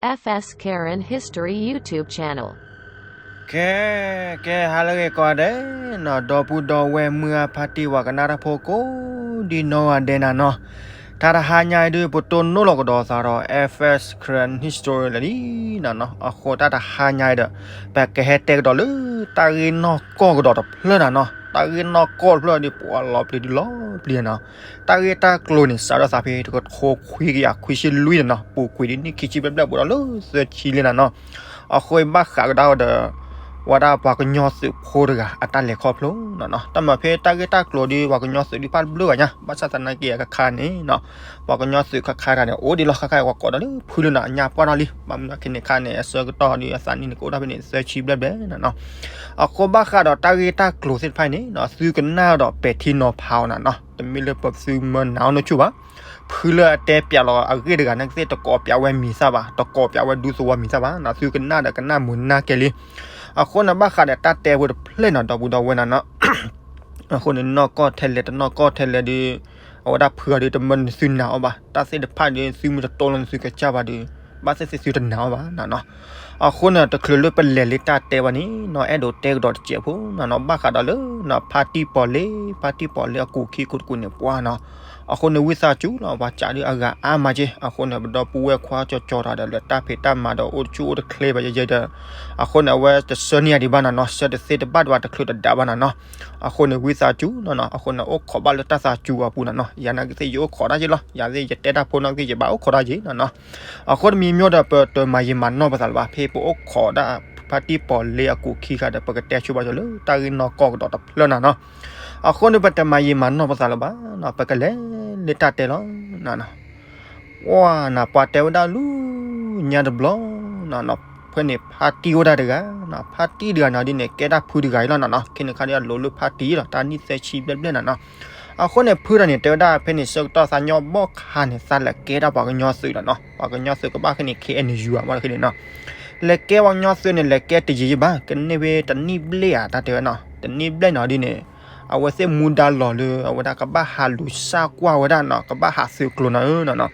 F S Karen History YouTube channel. ကဲ ကဲ ဟါလၢအဂ့ၤကိးဂၤဒဲးနီၤ, ဒီပုၢ်ဒီဝဲၢ်မုၢ်ဂၢ်ဖါတံၢ်ဝၤကနၣ်တၢ်ဖိကိးဒံနီၢ်ဂၤဒဲးနၤနီၤ, တၢ်တဟါညါအံၤဒုး ပတိၢ်နီၣ်လီၤကဒီးသးဒီး F S Karen History လၢာ်လံနီၤနီၤ, အဃိတၢ်တဟါညါအံၤဒီး ပကဟဲတဲကဒီးလၢ တၢ်ဂ့ၢ်နီၢ်ကီၢ်ကဒီးတဖျၢၣ်နၤနီၤ, တၢ်ဂ့ၢ်နီၢ်ကီၢ်တဖျၢၣ်ဒီး ပှၤလီၤပျံၤဒုးလီၤပျံၤနၤနီၤ, တၢ်ဂ့ၢ်တၢ်ကျိၤန့ၣ် စးထီၣ်သးဖဲတကထိခွံကယၤခွံဆံလွံၢ်နၤနီၤ, ပူၤကွံာ်ဒ်နံၣ်ခံဆံဘျဲၣ်ဘျဲၣ်ဘူးဒီးလၢသၢဆံလံနၤနီၤ, အဃိဘၣ်ဃးကဒါဒီး ဝဲဒၣ်ပှၤကညီသုးဖိတဂၤအတၢ်လဲၤခီဖျိနၤနီၤ, တၢ်မၤဖဲတၢ်ဂ့ၢ်တၢ်ကျိၤဒီး ပှၤကညီသုးဒုးဖးတဘျုးဘၣ်ညါ, ဘၣ်ဆၣ်သနာ်က့အခါခါန့ၣ်နီၤ, ပှၤကညီသုးခါခါတဂၤန့ၣ် အိၣ်ဒံးလီၤ, ခါခါပှၤကိးဒီးလၢဖုလၢနၤ အညါပှၢ်ထီၣ်လံ, ဘၣ်မနုၤခဲန့ၣ်ခါန့ၣ် အဆၢကတီၢ်ဒီးအသးနံၣ်န့ၣ် ကအိၣ်ထီၣ်ဖဲန့ၣ် သၢဆံဘျဲၣ်ဘျဲၣ်နၤနီၤ, အဃိဘၣ်ဃးဒီးတၢ်ဂ့ၢ်တၢ်ကျိၤသ့ၣ်တဖၣ်အံၤန့ၣ်နီၤ, သုကနၣ်ဒီးပဲာ်ထံနီၤဖးအီၤနၤနီၤ, တမ့ၢ်လၢပသုမၢနၤအီၤနီၢ်ဆူၣ်ဘၣ်, ဖုလၢအတဲပၠးလီၤအဂ့ၢ်တဂၤန့ၣ်ကသ့ၣ် တကိးပၠးဝဲမံၤသၣ်ဘၣ်, တကိးပၠးဝဲဒူသဝီမံၤသၣ်ဘၣ်နီၤ, သုကနၣ်ဒီးကနၣ်မုာ်နၢ်ကဲလံ, အဃိန့ၣ်ဘၣ်ဃးဒီးတၢ်တဲဖိတဖျၢၣ်နီၤ ဒီပုၢ်ဒီဝဲၢ်နၤနီၤ အဃိန့ၣ် နီၢ်ကီၢ်ထဲလဲၣ် တနီၢ်ကီၢ်ထဲလဲၣ်ဒီး အဝဲဒၣ်ဖုဂၤဒီး တမၢနသုနၤအီၤဘၣ်, တၢ်သ့ၣ်တဖၣ်ဒီး သုမ့ၢ်တတိၢ်လီၤန့ၣ် သုကစၢ်ဘၣ်ဒီး ဘၣ်သ့ၣ်သ့ၣ်သုတနၤအီၤဘၣ်နၤနီၤ. အဃိန့ၣ် တချုးလၢပလဲၤလၢတၢ်တဲဘၣ်န့ၣ်နီၤ အဲၣ်ဒိးတဲကဒီးတစဲးဖိနၤနီၤ ဘၣ်ဃးဒီးလၢ ဖါတံၢ်ပီၣ်လ့ ဖါတံၢ်ပီၣ်လ့အကူာ်ခံကိးတကူာ်န့ၣ်ပှၤနီၤ. အဃိန့ၣ် ဝံသးစူၤလီၤ ပှၤစံးဒုးအဂၤအါမးက့, အဃိန့ၣ် ပဒီပုၢ်ဝဲၢ်ခွါကၠီကၠီတဂၤဒီး လၢတၢ်ဖံးတၢ်မၤဒီး အိၣ်တဆူၣ်အိၣ်တချ့ဘၣ်ယဲယဲဒီး အဃိန့ၣ် အဝဲတဆှၢန့ၢ်ယၤဒံးဘၣ်နၤနီၤ, ဆှၢတသ့တဘၣ်ဒံးဘၣ် တချုးတဒးဘၣ်နၤနီၤ. အဃိန့ၣ် ဝံသးစူၤနီၤနီၤ, အဃိန့ၣ် အိၣ်ခိးဘၣ်လၢတၢ်သးစူၤအပူၤနၤနီၤ, ယၤနာ်က့သ့ၣ် ယအိၣ်ခိးတၢ်ယ့လီၤ, ယၤသ့ၣ် ယတဲတၢ်ဖိနီၢ်က့သ့ၣ် ယဘၣ်အိၣ်ခိးတၢ်ယ့နၤနီၤ. အဃိတမံၤမ့ၢ်ဒီး ပတမၤယံာ်မၤနီၢ်ပသးလၢၤဘၣ်, ဖဲပအိၣ်ခိးဒၣ် ဖါတံၢ်ပီၣ်လ့အကူာ်ခံခါဒီး ပကတဲဆိဘၣ်ဆိလၢ တၢ်ဂ့ၢ်နီၢ်ကီၢ်ကဒီးတဖျၢၣ်နၤနီၤ. အဃိန့ၣ် ပတမၤယံာ်မၤနီၢ်ပသးလၢၤဘၣ်နီၤ, ပကလဲၤလၢတၢ်တဲလီၤနၤနီၤ. ပှၤနၤ ပှၤတဲဝဲဒၣ်လူၤ ညါတဘျီနၤနီၤ, ဖဲန့ၣ် ဖါတံၢ်အိၣ်ဒၣ်တဂၤနီၤ, ဖါတံၢ်တဂၤနၤဒ်န့ၣ် ကဲဒၣ်ဖုတဂၤအံၤလီၤနၤနီၤ, ခဲန့ၣ်ခါဒ်အလိၤလၢဖါတံၢ်လီၤ, တၢ်နံၣ်သၢဆံဘျဲၣ်ဘျဲၣ်နၤနီၤ. အဃိန့ၣ် ဖုတဂၤန့ၣ် တဲဝဲဒၣ်ဖဲန့ၣ် ဆၢကတီၢ်သးညီဘီၣ်ခါန့ၣ် သးလဲၤကဲဒၣ်ပှၤကညီသုးလီၤနီၤ, ပှၤကညီသုးကဘၣ်ခဲန့ၣ် ခ့ၣ်အဲၣ်ယူၤ မ့ၢ်တခါန့ၣ်နီၤ. လဲၤကဲပှၤကညီသုးန့ၣ် လဲၤကဲတယံာ်ယံာ်ဘၣ်, ကန့ၢ်ဖဲတနံၣ်ဘျဲၣ်ဧါ တၢ်တဲဝဲနီၤ, တနံၣ်ဘျဲၣ်နၤဒ်န့ၣ် အဝဲသ့ၣ်မူဒါလီၤလၢ အဝဲဒၣ်ကဘၣ်ဟးလူၤစၢ်ကွၢ်ဝဲဒၣ်နီၤ, ကဘၣ်ဟးသုးကျိၤနၤဧၢနီၤနီၤ,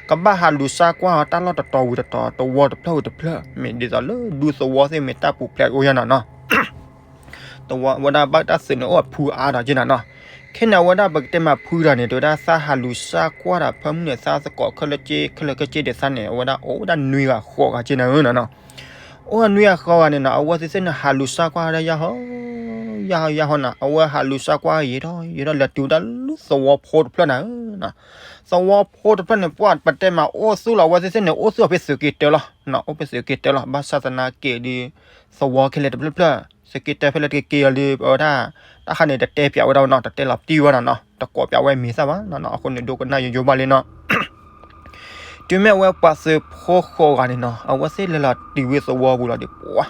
ကဘၣ်ဟးလူၤစၢ်ကွၢ်တၢ်လီၢ်တတီၤဝံၤတတီၤ တဝီတဖျၢၣ်ဝံၤတဖျၢၣ်, မ့ၢ်ဒ်သိးလၢဒူသဝီသ့ၣ်မ့ၢ်တၢ်ပူၤဖျဲးအိၣ်ယါနီၤနီၤ. တဝီဝဲဒၣ်ဘၣ်တၢ်သုးန့ၣ် အိၣ်အဖုအါဒီးက့နၤနီၤ. ခဲန့ၣ် အဝဲဒၣ်ပကတဲမးဖုတဂၤန့ၣ် တဲဝဲဒၣ်သးဟးလူၤစၢ်ကွၢ်ဒီးဖၢမုၢ်န့ၣ် သးသကိးခဲလၢာ်က့ ခဲလၢာ်ခဲဆ့ဒ်သးန့ၣ် အဝဲဒၣ်အိၣ်ဝဲဒၣ်နွံဂၤဃိးဂၤက့နၤဧၢနီၤနီၤ. အိၣ်နွံဂၤဃိးဂၤန့ၣ်နီၤ အဝဲသ့ၣ်သ့ၣ်န့ၣ် ဟးလူၤစၢ်ကွၢ်ဒၣ်ယါဟီ ယါဟီယါဟီနီၤ, အဝဲဟးလူၤစၢ်ကွၢ်ယံာ်ထီၣ်ယံာ်ထီၣ် လဲၤတုၤဝဲဒၣ်လၢသဝီဖိတဖျၢၣ်နၤဧၢနီၤ. သဝီဖိတဖျၢၣ်န့ၣ် ပှၤပတဲမးအိၣ်သူၣ်လီၤ အဝဲသ့ၣ်သ့ၣ်န့ၣ် အိၣ်သူၣ်အီၤဖဲသုးက့တၢလီၤနီၤ, အိၣ်ဖဲသုးက့တၢလီၤ, ဘၣ်ဆၣ်သနာ်က့ဒီး သဝီခဲလၢာ်တဖျၢၣ်ဖျၢၣ် သုးက့တၢဖဲလၢတက့ၤက့ၤအီၤဒီး အဝဲဒၣ် တၢ်ခါန့ၣ် တတဲပၠးဝဲဒၣ်နီၤ, တတဲလီၤတံၢ်ဝဲဒၣ်နီၤ, တကိးပၠးဝဲမံၤသၣ်ဘၣ်နီၤနီၤ, အဃိန့ၣ် ဒိကနၣ်ယိယိဘၣ်လံနီၤ. တုၤမ့ၢ်အဝဲပှၤသုးဖိဃိးဂၤန့ၣ်နီၤ အဝဲသ့ၣ်လဲၤလီၤတုၤဝဲသဝီပူၤလီၤဒီး ပှၤ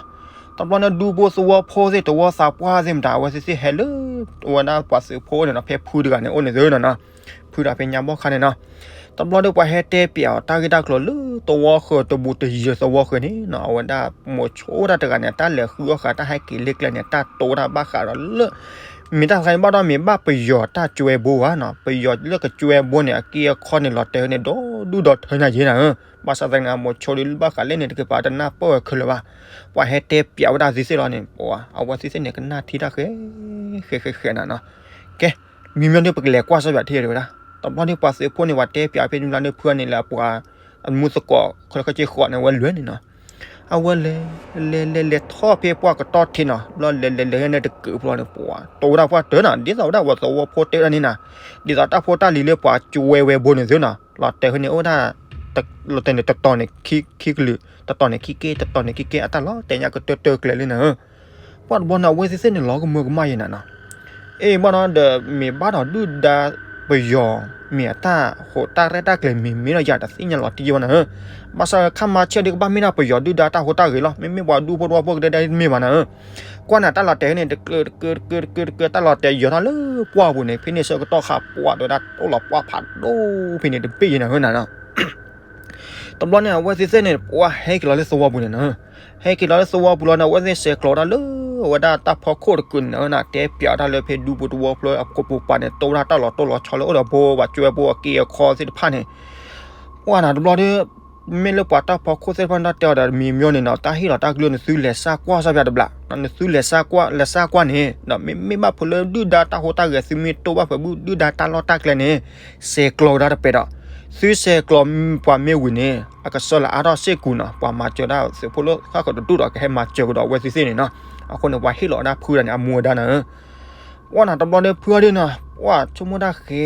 တဘျီန့ၣ် ဒူဖိသဝီဖိသ့ၣ်တဝီသးပှၢ်သ့ၣ်မတၤ အဝဲသ့ၣ်သ့ၣ်ဟဲလၢ အဝဲဒၣ်ပှၤသုးဖိန့ၣ်နီၤ ဖဲဖုတဂၤန့ၣ်အိၣ်န့ၣ်သုနီၤနီၤ, ဖုတဂၤဖဲညါဘီၣ်ခါန့ၣ်နီၤ. တဘျီဒီးပှၤဟဲတဲပၠးအီၤ တၢ်ဂ့ၢ်တၢ်ကျိၤလၢသဝီဃၢၤတဘူၣ်တယုၢ်သဝီဃၢၤန့ၣ်နီၤ အဝဲဒၣ်မိၤဆိတၢ်တဂၤန့ၣ် တၢ်လဲၤဃုအီၣ်ဃာ်တၢ်ဟဲက့ၤလၢကျဲန့ၣ် တၢ်တိၢ်တၢ်ဘၣ်ဃးဒီးလၢ မ့ၢ်တၢ်တခါန့ၣ်ဘၣ်ဒီး မ့ၢ်ဘၣ်ပယီၤတၢ်ကၠွဲဘိဘၣ်နီၤ, ပယီၤလၢကၠွဲဘိန့ၣ် အက့အခီန့ၣ် လီၤတဲာ်န့ၣ် ဒီဒူၣ်ဒီထၢညါယဲနၤဧၢ, ဘၣ်ဆၣ်သနာ်က့ မိၤဆိဒီးဘၣ်ဃးလဲၣ်န့ၣ် တကပၤတနၢ်ပၢၢ်ဝဲခဲလၢာ်ဘၣ်. ပှၤဟဲတဲပၠးဝဲဒၣ်သ့ၣ်သ့ၣ်လီၤန့ၣ် ပှၤအဝဲသ့ၣ်သ့ၣ်န့ၣ် ကနၣ်ထံတၢ်ဃဲ ဃဲဃဲဃဲနၤနီၤ. ကဲ မ့မ့ၢ်ဒီးပကလဲၤကွၢ်စီပၠးထံၣ်တဝဲဒၣ်, တဘျီဒီးပှၤသုးဖိန့ၣ် ပှၤတဲပၠးဖဲန့ၣ်လီၤန့ၣ် ဖုန့ၣ်လၢပှၤ အမူသကိးခဲလၢာ်ခဲဆ့ဃိးန့ၣ် အဝဲလဲၤန့ၣ်နီၤ. အဝဲလဲၤ လဲၤလဲၤလဲၤထီၣ်ဖဲပှၢ်ကတီၢ်ထံနီၤ, ဘျီလဲၤလဲၤလဲၤန့ၣ်တကုးဖျီန့ၣ် ပှၤတိၢ်ဝဲဒၣ်ပှၢ်တၢၤနီၤ, ဒ်သိးဝဲဒၣ်ပှၤသဝီဖိတဲဝဲဒၣ်န့ၣ်နီၤ, ဒ်သိးတၢ်ဖိတၢ်လံၤလၢပှၤကၠွဲဝဲဘိန့ၣ်သုနီၤ, လီၤတဲာ်ဖဲန့ၣ်အိၣ်ဝဲဒၣ် လီၤတဲာ်န့ၣ်တတီၤန့ၣ်ခံကလုာ်, တတီၤန့ၣ်ခံက့, တတီၤန့ၣ်ခံက့ အတၢ်လီၤတဲာ်ညါကတၢၢ်တၢၢ်ကျဲလံနၤဧၢ. ပှၢ်တဘျီန့ၣ် အဝဲသ့ၣ်သ့ၣ်န့ၣ် လီၤကမၢကမၣ်ယဲနၤနီၤ. အ့ၣ် ဘၣ်ဒီး မ့ၢ်ဘၣ်ဒီးဒုၣ်ဒါပယီၤ မ့ၢ်အတၢ်ဟူးတၢ်ရဲၣ်တၢ်ကျဲၤမ့ၢ်မ့ၢ်ဒီးယၤတသ့ၣ်ညါလီၤတံၢ်ဘၣ်နၤဧၢ. ဘၣ်ဆၣ်ခါမၤဆဲးဒုးကဘၣ်မ့ၢ်ဒၣ်ပယီၤဒုၣ်ဒါတၢ်ဟူးတၢ်ဂဲၤလီၤ, မ့မ့ၢ်ပှၤဒူဖိတဝီဖိကဒဲဒဲတမ့ၢ်ဘၣ်နၤဧၢ. ကွၢ်နၤတၢ်လီၤတဲာ်န့ၣ် တကုးတကုးတကုးတကုး တၢ်လီၤတဲာ်ယီၤထီၣ်လၢပှၢ်ပူၤန့ၣ် ဖဲန့ၣ်ဆၢကတီၢ်ဃးပှၢ်တဝဲဒၣ် အိၣ်လီၤပှၢ်ဖးဒိၣ်ဖဲန့ၣ်တဘ့ၣ်ယဲနၤဧၢနၤနီၤ. တဘျီန့ၣ် အဝဲသ့ၣ်သ့ၣ်န့ၣ် ပှၤဟဲက့ၤလီၤလၢသဝီပူၤန့ၣ်နီၤ, ဟဲက့ၤလီၤလၢသဝီပူၤလီၤန့ၣ် အဝဲသ့ၣ်ဆဲးကျိးဝဲဒၣ်လၢ အဝဲဒၣ်တၢ်ဖီခိၣ်တကုာ်န့ၣ်နီၤ, တဲပၠးဝဲဒၣ်လၢဖဲဒူဖိတဝီဖိအကိာ်ပူၤပၤန့ၣ် တိၢ်ဝဲဒၣ်တၢ်လီၤတိၢ်လီၤဆီလၢအိၣ်ဒီးဘိဘၣ်ကၠွဲဘိအက့အခီသ့ၣ်တဖၣ်န့ၣ်, ပှၢ်နၤတဘျီဒီး မ့ၢ်လၢပှၤတၢ်ဖီခိၣ်သ့ၣ်တဖၣ်န့ၣ် တၢ်တဲအီၤဒီး မံၤမၠိန့ၣ်နီၤ, တၢ်ဟ့ၣ်လီၤတၢ်ကလုၢ်န့ၣ် သုလဲၤစၢ်ကွၢ်စၢ်ဖဲတဘျီ, နသုလဲၤစၢ်ကွၢ် လဲၤစၢ်ကွၢ်န့ၣ် မ့မ့ၢ်ဘၣ်ဖုးလၢဒုၣ်ဒါတၢ်ဟူးတၢ်ဂဲၤ သုမ့ၢ်တိၢ်ဘၣ်ဖုးဘၣ်ဒုၣ်ဒါတၢ်လီၢ်တၢ်ကျဲန့ၣ် ဆဲးကျိးဝဲဒၣ်တပဲာ်ဒီး, သုဆဲးကျိးပှၤမ့ၢ်ဝံၤန့ၣ် အကစၢ်လၢအါထီၣ်စ့ၢ်ကီးနီၤ, ပှၤမၤစၢၤဒၣ်သုးဖိလၢဃၣ်ဃၢၤတဒူၣ်ဒီး ကဟဲမၤစၢၤကဒီးအဝဲသ့ၣ်သ့ၣ်န့ၣ်နီၤ, အဃိန့ၣ် ပှၤဟ့ၣ်လီၤဝဲဒၣ်ဖုဒၣ်န့ၣ် အမူဝဲဒၣ်နၤဧၢ ပှၢ်နၤတဘျီဒီးဖုအီၤဒ်နီၤ, ပှၢ်ဆိကမိၣ်တၢ်ဃဲ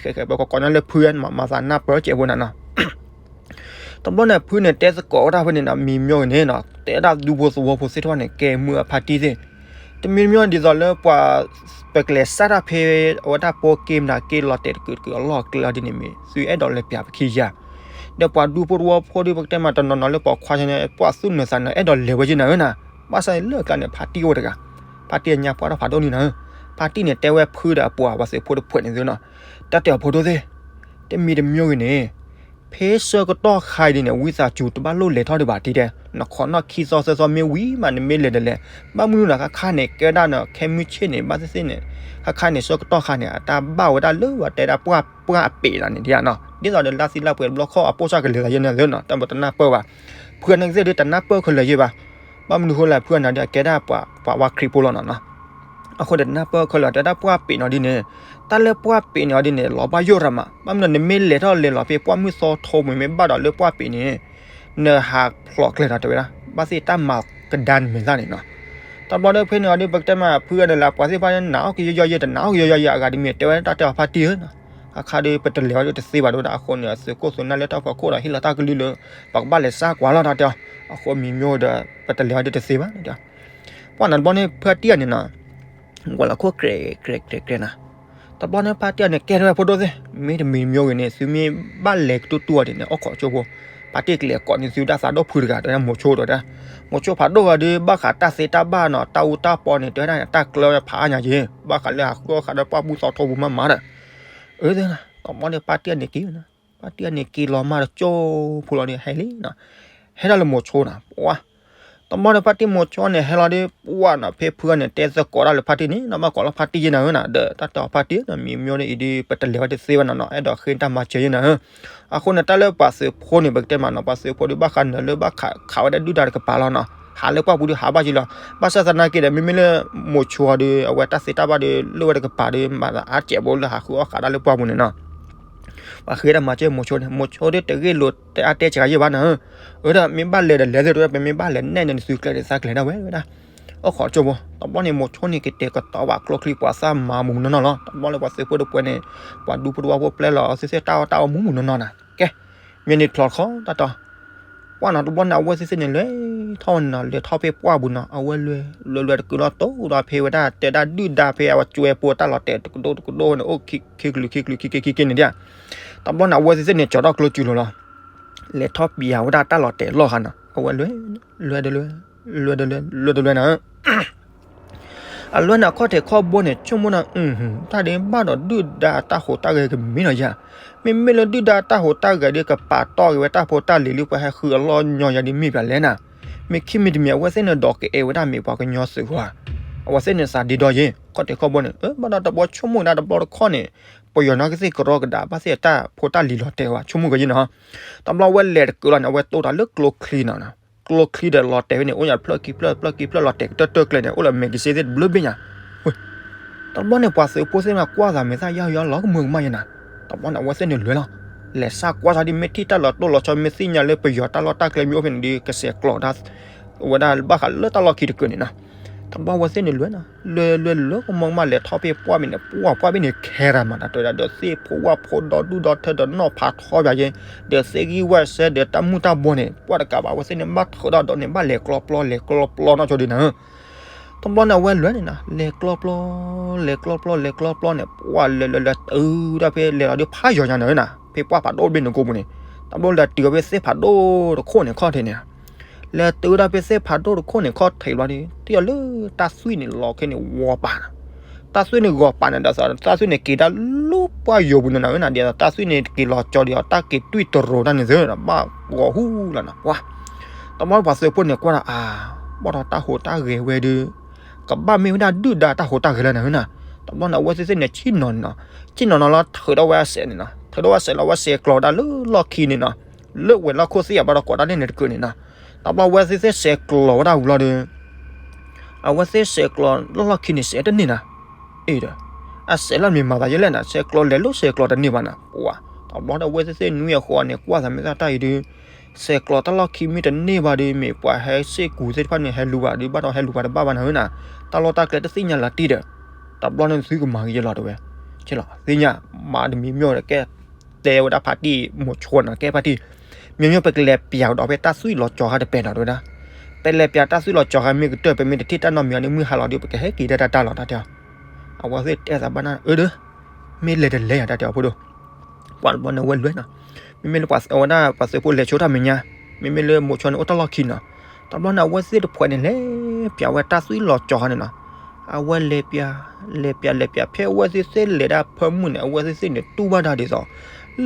ဃဲဃဲ ပကိးကီးန့ၣ်လၢဖု မၤသးနၢ်ပၢၢ်ကဲးဖိနၤနီၤ, တဘျီန့ၣ် ဖုန့ၣ်တဲသကိးဝဲဒၣ်ဖဲန့ၣ်နီၤ, မံၤမၠိဂ့ၤန့ၣ်နီၤ, တဲဒၣ်ဒူဖိသဝီဖိသ့ၣ်တဖၣ်န့ၣ် ကဲမုၢ်အဖါတံၢ်သ့ၣ်, တမံၤတမံၤဒ်သိးလၢပှၤ ပကလဲၤစၢ်တၢ်ဖဲ အဝဲဒၣ်ပိက့မတၤက့လီၤတဲာ်တကုာ်တကုာ်အလီၢ်အကျဲအီၤဒ်န့ၣ်မ့ၢ် သုအဲၣ်ဒိးလဲၤပျးပခံယၤ, ဒီးပှၤဒူဖိသဝီဖိဒီး ပကတဲမးတနီၤနီၤလၢပိာ်ခွါန့ၣ် ပှၢ်သူၣ်နၢၤသးနၢၤ အဲၣ်ဒိးလဲၤဝဲယဲနၤဧၢနၤ, ဘၣ်ဆၣ်လၢအကျါန့ၣ် ဖါတံၢ်အိၣ်တဂၤ, ဖါတံၢ်အညါပှၢ်ထီၣ်ဖးဒိၣ်န့ၣ်နၤဧၢ, ဖါတံၢ်န့ၣ်တဲဝဲဖုဒီးအပှၤ ပှၤသုးဖိတဖုန့ၣ်သုနီၤ, တၢ်တဲအီၤဖိဒိၣ်သ့ၣ်, တမံၤတမံၤဂ့ၤန့ၣ် ဖဲဆၢကတီၢ်ခါအံၤဒ်န့ၣ် ဝံသးစူၤတဘၣ်လိၣ်လဲၤထီၣ်ဒံးဘၣ်တံၢ်တဲ, နခီနီၣ်ခံသီသၢသီမ့ၢ်ဝံၤမး နမ့ၢ်လဲၤဒီးလဲၤ, ဘၣ်မနုၤနီၤ ခါခါန့ၣ် ကဲဝဲဒၣ်နီၤ ခဲမုၢ်ဆ့ၣ်န့ၣ် ဘၣ်သ့ၣ်သ့ၣ်န့ၣ်, ခါခါန့ၣ် ဆၢကတီၢ်ခါန့ၣ် အတၢ်ဘၣ်ဝဲဒၣ်လၢပှၤတဲဒၣ်ပှၢ်ပှၢ်အပ့ၤလီၤန့ၣ်ဒ်နီၤ, ဒ်သိးဒီးလါသံလါပှဲၤတဘျီခီၣ် အပိၢ်စၢ်ကလဲၤသးယဲနၤသ့နီၤ, တၢ်ပတနၢ်ပၢၢ်ဘၣ်, ဖုအန့ၣ်ကသ့ၣ်ဒ်တနၢ်ပၢၢ်ခဲလၢာ်ယဲဘၣ်, ဘၣ်မနုၤဃိလဲၣ် ဖုအနၤဒ်အကဲဒၣ်ပှၤဝါခရံာ်ဖိလီၤနီၤ အဃိဒီးတနၢ်ပၢၢ်ခဲလၢာ် တဲဒၣ်ပှၢ်ပ့ၤနီၤဒ်န့ၣ်, တၢ်လၢပှၢ်ပ့ၤန့ၣ်အီၤဒ်န့ၣ် လီၤဘၣ်ယိၣ်ရၤမး, ဘၣ်မနုၤ နမ့ၢ်လဲၤထီၣ်လဲၤလီၤဖဲပှၢ်မုၢ်သီထိပူၤ မ့ၢ်ဘၣ်ဒီးလၢပှၢ်ပ့ၤန့ၣ် နဟးဖျိးကျဲနီၤ တဲဝဲဒၣ်, ဘၣ်သ့ၣ်တၢ်မၤကဒါနမဲာ်သၣ်န့ၣ်နီၤ, တဘျီဒီးဖဲန့ၣ်အီၤဒ် ပကတဲမး ဖုအန့ၣ်လၢပှၤသ့ၣ်တဖၣ်န့ၣ် နအီၣ်ကယီယီယဲ တနအီၣ်ကယီယီယဲ အဂၤဒ်မ့ၢ် တဲဝဲတၢ်တဲအီၤဖါတံၢ်ဧၢနီၤ, အခါဒီး ပတလဲၤဝဲဒၣ်တသ့ဘၣ်ဒီး အဃိန့ၣ် သုးခိၣ်သုးနၢ်လၢတၢ်ဖီခိၣ်ဒီး ဟ့ၣ်လီၤတၢ်ကလုၢ်လၢ ပကဘၣ်လဲၤစၢ်ကွၢ်လီၤတၢ်တဲအီၤ, အဃိမံၤမၠိဒီး ပတလဲၤဝဲဒၣ်တသ့ဘၣ် ပှၢ်နၤတဘျီန့ၣ် ဖါတံၢ်အန့ၣ်နီၤ, ကွၢ်လီၤခိၣ်ကြဲးကြဲးကြဲးကြဲးနၤ, တဘျီန့ၣ်ဖါတံၢ်အန့ၣ် ကဲထီၣ်ဝဲဖိဒိၣ်သ့ၣ်, မ့တမံၤမၠိဂ့ၤန့ၣ် သုမ့ၢ်ဘၣ်လဲၤကတူၢ်တူၢ်အီၤဒ်န့ၣ် အိၣ်ခိးကၠိဖိ, ဖါတံၢ်ကလဲၤကိးန့ၢ်သုဒၣ်သးဒိၣ်ဖုတဂၤ တဲဝဲဒၣ်မိၤဆိဒီး, မိၤဆိဖးဒိၣ်ဂၤဒီး ဘၣ်ဃးတၢ်သ့တၢ်ဘၣ်နီၤ တၢ်အူတၢ်ပီန့ၣ် တဲဝဲဒၣ်န့ၣ် တၢ်ကျၢဝဲဖးအါညါက့ၤ, ဘၣ်ဃးလၢဟးဃုအီၣ်ဃးဒီးပှၢ်ပူသီထိပူမးမးဒီး, အၢ တဘျီန့ၣ်ဖါတံၢ်အန့ၣ်က့ၤ ဖါတံၢ်အန့ၣ်က့ၤလီၤမၢ်ဒီးကၠိဖိလီၤဒီး ဟဲလံနီၤ, ဟဲဒၣ်လၢမိၤဆိနီၤ, ပှၢ် တဘျီန့ၣ်ဖါတံၢ်မိၤဆိန့ၣ် ဟဲလီၤဒီး ပှၢ်နီၤ ဖဲဖုအန့ၣ် တဲသကိးဒၣ်လၢဖါတံၢ်န့ၣ် နဘၣ်ကိးလီၤဖါတံၢ်ယဲနၤဧၢနၤ ဒီးတၢ်တဲအီၤဖါတံၢ်နီၤ မံၤမၠိန့ၣ်အံၤဒီး ပတလဲၤဝဲတသ့ဘၣ်နီၤနီၤ အဲၣ်ဒိးဃ့တၢ်မၤစၢၤယဲနၤဧၢ, အဃိန့ၣ် တၢ်လၢပှၤသုးဖိန့ၣ် ပကတဲမးနီၤ ပှၤသုးဖိဒီး ဘၣ်ဃးနၢၤလၢဘၣ်ခးဝဲဒၣ်ဒုၣ်ဒါတကပၤလီၤနီၤ, ဟးလၢပှၢ်ပူၤဒီးဟးဘၣ်က့ၤလီၤ, ဘၣ်ဆၣ်သနာ်က့ဒီး မ့မ့ၢ်လၢမိၤဆိဒီး အဝဲတၢ်သ့တၢ်ဘၣ်ဒီး လၢဝဲတကပၤဒီး မၤသးအါစဲးဘိလၢဟးဃုအီၣ်ဃးဒၣ်လၢပှၢ်ပူၤန့ၣ်နီၤ ပှၤဃ့တၢ်မၤစၢၤမိၤဆိန့ၣ် မိၤဆိဒီးတဂ့ၢ်လိာ်တဲအါတဲစှၤယဲဘၣ်နၤဧၢ, အၢ ဒီးမ့ၢ်ဘၣ်လဲၤဒီးလဲၤသ့ၣ်တဝဲ ပမ့ၢ်ဘၣ်လဲၤနဲၣ်န့ၣ် နသုကျဲန့ၣ်သးကျဲၤဒၣ်ဝဲဝဲဒၣ်, အိၣ်ခိးကၠိဖိ တဘျီန့ၣ် မိၤဆိန့ၣ် ကတဲာ်ကတီၤဘၣ်ကျိချံ ပှၤသၣ်မၤမူးမူးနီၢ်နီၢ်လီၤ, တဘျီလၢပှၤသုးဖိတပှဲၤန့ၣ် ပှၤဒူဖိတဝီဖိပျဲလီၤအီၤသ့ၣ်သ့ၣ် တၢ်အီၣ်တၢ်အီမူးမူးနီၢ်နီၢ်နၤ, ကဲ မ့ၢ်န့ၣ်ဖျိးတခီတၢ်တီ ပှၢ်နီၤ တဘျီန့ၣ် အဝဲသ့ၣ်သ့ၣ်န့ၣ် လဲၤထီၣ်ဝဲန့ၣ်နီၤ လဲၤထီၣ်ဖဲပှၢ်ပူၤနီၤ အဝဲလဲၤ လဲၤလဲၤတကုာ်လီၤတိၢ်ဒီးဖဲဝဲဒၣ် တဲဒၣ်ဒုၣ်ဒါဖဲအဝဲကၠွဲဖိတၢ်လီၤတဲာ်တကဒိၣ်တကဒိၣ်န့ၣ် အိၣ်ခံကလုာ်ခံကလုာ်ခံကလုာ်ခံကလုာ်ခံကလုာ်န့ၣ်ဒ်, တဘျီန့ၣ် အဝဲသ့ၣ်သ့ၣ်န့ၣ် ကၠီၤထီၣ်ကျိစူၤလိၤလီၤ, လဲၤထီၣ်ပျးဝဲဒၣ်တၢ်လီၤတဲာ်လီၢ်ခါနီၤ အဝဲလဲၤ လဲၤတလဲၤ လဲၤတလဲၤ လဲၤတလဲၤနၤ အလွဲၢ်န့ၣ် အခီၣ်ထံးခီၣ်ဘိန့ၣ် ဆိကမိၣ်နၤ တၢ်ဒ်ဘၣ်ဒီးဒုၣ်ဒါတၢ်ဟူးတၢ်ဂဲၤကမံၤလီၤယၤ, မ့မ့ၢ်လၢဒုၣ်ဒါတၢ်ဟူးတၢ်ဂဲၤဒီး ကပာ်တီၢ်က့ၤဝဲတၢ်ဖိတၢ်လံၤလၢပှၤဟဲဃုအလီၢ်ညီယၤဒ်မ့ၢ်ပှၤလဲၣ်နၤ, မ့ၢ်ခံမံၤတမံၤ အဝဲသ့ၣ်န့ၣ်ဒီးကအဲၣ်ဝဲဒၣ်မ့ၢ်ပှၤကညီသုးဝဲ, အဝဲသ့ၣ်န့ၣ်သးဒ့ဒီယ့ၤ ခီၣ်ထံးခီၣ်ဘိန့ၣ် ဘၣ်ဒီးတဘျီဆိကမိၣ်ဒၣ်တဘျီတခီၣ်န့ၣ် ပယီၤနီၢ်ကသ့ၣ်ကရီကဒါ ဘၣ်သ့ၣ်အတၢ်ဖိတၢ်လံၤလီၤတဲာ်ဝဲ ဆိကမိၣ်ကယ့ၤနီၤ, တဘျီဝဲလဲၤတကုာ်လီၤန့ၣ် အဝဲတိၢ်တၢ်လၢကျိချံနီၤ ကျိချံဒီးလီၤတဲာ်ဝဲန့ၣ် အိၣ်ညါတဖျၢၣ်ခံဖျၢၣ်တဖျၢၣ်ခံဖျၢၣ်လီၤတဲာ်ကတၢၢ်တၢၢ်ကျဲန့ၣ် အိၣ်လၢမဲာ်ကစ့သ့ၣ်တဘျုးဘ့ၣ်ညါ, တဘျီန့ၣ် ပှၤသုးဖိသ့ၣ်မးကွၢ်သးမဲာ်သၣ်ယၢ်ယၢ်လီၤကမၢကမၣ်ယဲနၤ, တဘျီန့ၣ် အဝဲသ့ၣ်န့ၣ်လဲၤလီၤ, လဲၤစၢ်ကွၢ်သးဒ်မ့ၢ်ထံၣ်တၢ်လီၤတိၢ်လီၤဆီ မ့ၢ်သ့ၣ်ညါလၢပယီၤတၢ်လီၢ်တၢ်ကျဲမ့ၢ်အိၣ်ဖဲန့ၣ်ဒီး ကဆဲးကျိးဒၣ် ဝဲဒၣ်ဘၣ်ဃးလၢတၢ်လီၢ်ခံတကုာ်န့ၣ်နီၤ, တဘျီအဝဲသ့ၣ်န့ၣ်လဲၤနီၤ, လဲၤလဲၤလၢကမၢကမၣ်လဲၤထီၣ်ဖဲပှၢ်ဘ့ၣ်န့ၣ် ပှၢ်ပှၢ်ဘ့ၣ်န့ၣ်ခဲရၤမး တၢ်တဲဝဲဒၣ်ဒီးသ့ၣ်ဖိဝၣ်ဖိဒီဒူၣ်ဒီထၢဒီးနီၢ်ဖးထီပၠးယဲ ဒီးသ့ၣ်ဂံၢ်ဝၣ်စဲဒီးတၢ်မုၢ်တၢ်ဘိန့ၣ် ပှၢ်တကးဘၣ် အဝဲသ့ၣ်န့ၣ် ဘၣ်ထုးထီၣ်ဒီးန့ၣ် ဘၣ်လဲၤကျီပျီလဲၤကျီပျီနီၢ်ဆိဒ်နၤဧၢ, တဘျီန့ၣ် အဝဲလဲၤန့ၣ်နီၤ လဲၤကျီပျီ လဲၤကျီပျီလဲၤကျီပျီန့ၣ် ပှၢ်လဲၤလဲၤလဲၤတုၤဒၣ်ဖဲလဲၤလီၤဒ်ဖးယီၤညါန့ၣ်ဧၢနၤ ဖဲပှၢ်ဖးဒိၣ်တဘ့ၣ်န့ၣ်ကိးပူၤန့ၣ်, တဘျီလဲၤတုၤဝဲဖဲသ့ၣ်ဖးဒိၣ်တခိၣ်န့ၣ်ခီၣ်ထံးန့ၣ် လဲၤတုၤဝဲဒၣ်ဖဲသ့ၣ်ဖးဒိၣ်တခိၣ်န့ၣ်ခီၣ်ထံးဘျီဒီး ထံၣ်အီၤလၢတၢ်သွံၣ်န့ၣ်လီၤခဲန့ၣ်ဂီၤပာ်နၤ, တၢ်သွံၣ်န့ၣ်ဂီၤပာ်န့ၣ်ဒီး တၢ်သွံၣ်န့ၣ်က့ၤဒၣ်လၢပှၢ်ယိာ်ပူၤန့ၣ်နၤဧၢနၤ ဒ်သိးတၢ်သွံၣ်န့ၣ်က့ၤလီၤကၠီဒ်သိးတၢ်က့ၤတွံၢ်တရိၤတၢ်န့ၣ်သ့ဒီး ဘၣ်ဂီၤဟူလီၤနၤ ပှၢ် တဘျီပှၤသုးဖိန့ၣ်ကွၢ်ဒီးအါ, ဘၣ်ဒီးတၢ်ဟူးတၢ်ဂဲၤဝဲဒီး ကဘၣ်မ့ၢ်ဝဲဒၣ်ဒုၣ်ဒါတၢ်ဟူးတၢ်ဂဲၤလၢနၤဧၢနၤ, တဘျီန့ၣ် အဝဲသ့ၣ်သ့ၣ်န့ၣ် ဆ့ၣ်နီၤန့ၣ်နီၤ, ဆ့ၣ်နီၤနီၤလီၤထုးထီၣ်ဝဲအစဲးန့ၣ်နီၤ, ထုးထီၣ်ဝဲအစဲးလီၤဝဲစဲးကျိးဝဲဒၣ်လၢလီၢ်ခံန့ၣ်နီၤ, လၢဝဲၤလီၢ်ခိၣ်သ့ၣ်အဘၣ်ဒီးကိးတၢ်န့ၣ်န့ၣ်တကၢးန့ၣ်နီၤ. တဘျီအဝဲသ့ၣ်သ့ၣ်ဆဲးကျိးဝဲဒၣ်ဝံၤလီၤဒီး အဝဲသ့ၣ်ဆဲးကျိးလီၢ်လီၢ်ခံန့ၣ် ဆဲးတန့ၢ်နီၤ. အ့ဒီး အဆဲးလီၤမ့ၢ်မၤသးယဲလဲၣ်နီၤ, ဆဲးကျိးလဲၤလၢဆဲးကျိးတန့ၢ်ဘၣ်နီၤ. ပှၤ တဘျီဒီးအဝဲသ့ၣ်သ့ၣ်နွံအဃိန့ၣ် ကွၢ်သးမ့ၢ်သးတၢ်အံၤဒီး ဆဲးကျိးတၢ်လီၢ်ခံမ့ၢ်တန့ၢ်ဘၣ်ဒီး မ့ၢ်ပှၤဟဲစ့ၢ်ကူးသ့ၣ်တဖၣ်န့ၣ် ဟဲလူၤဘၣ်ဒီး ဘၣ်ဒီးဟဲလူၤဘၣ်တဘၣ်ဘၣ်နီၤဧၢနီၤ. တၢ်လီၢ်တၢ်ကျဲတသ့ၣ်ညါလၢၤတံၢ်ဒီး တဘျီန့ၣ်သုကမၤကယဲလီၤတဲဝဲ. ဆဲးလီၤသ့ၣ်ညါ မၤတမံၤမ့ၢ်ဒီးကဲ တဲဝဲဒၣ်ဖါတံၢ်မိၤဆိနီၤ, ကဲဖါတံၢ် မ့မ့ၢ်ပကလဲၤပျးကဒီးဖဲတၢ်သွံၣ်လီၤကၠီၤခါတပဲာ်နီၤတဲဝဲဒၣ်. ပလဲၤပျးတၢ်သွံၣ်လီၤကၠီၤခါမ့ၢ်ကတၢၢ် ပမ့ၢ်တထံၣ်တၢ်နီတမံၤန့ၣ် မုၢ်ဟါလီၤဒီး ပကဟဲက့ၤဒၣ်တၢ်တၢ်လီၤတၢ်တဲအီၤ. အဝဲသ့ၣ်တဲသးဘၣ်နၢ် အၢဒီး မ့ၢ်လဲၤတလဲၤယၤတၢ်တဲအီၤဖိဒိၣ် ပှၤတဘျီန့ၣ်ဝဲလွဲနီၤ. မ့မ့ၢ်လၢပှၤဝဲဒၣ်ပှၤသုးဖိလဲၤဆိတၢ်မဲာ်ညါ, မ့မ့ၢ်လၢမိၤဆိန့ၣ်အိၣ်တၢ်လီၢ်ခံနီၤ. တဘျီန့ၣ် အဝဲသ့ၣ်တဖှဲးန့ၣ်လဲၤပျးဝဲတၢ်သွံၣ်လီၤကၠီၤခါန့ၣ်နီၤ. အဝဲလဲၤပျး လဲၤပျး လဲၤပျး ဖဲအဝဲသ့ၣ်သ့ၣ်လဲၤဒၣ်ဖၢမုၢ်န့ၣ် အဝဲသ့ၣ်သ့ၣ်န့ၣ် တူၢ်ဘၣ်တၢ်ဒ်သိး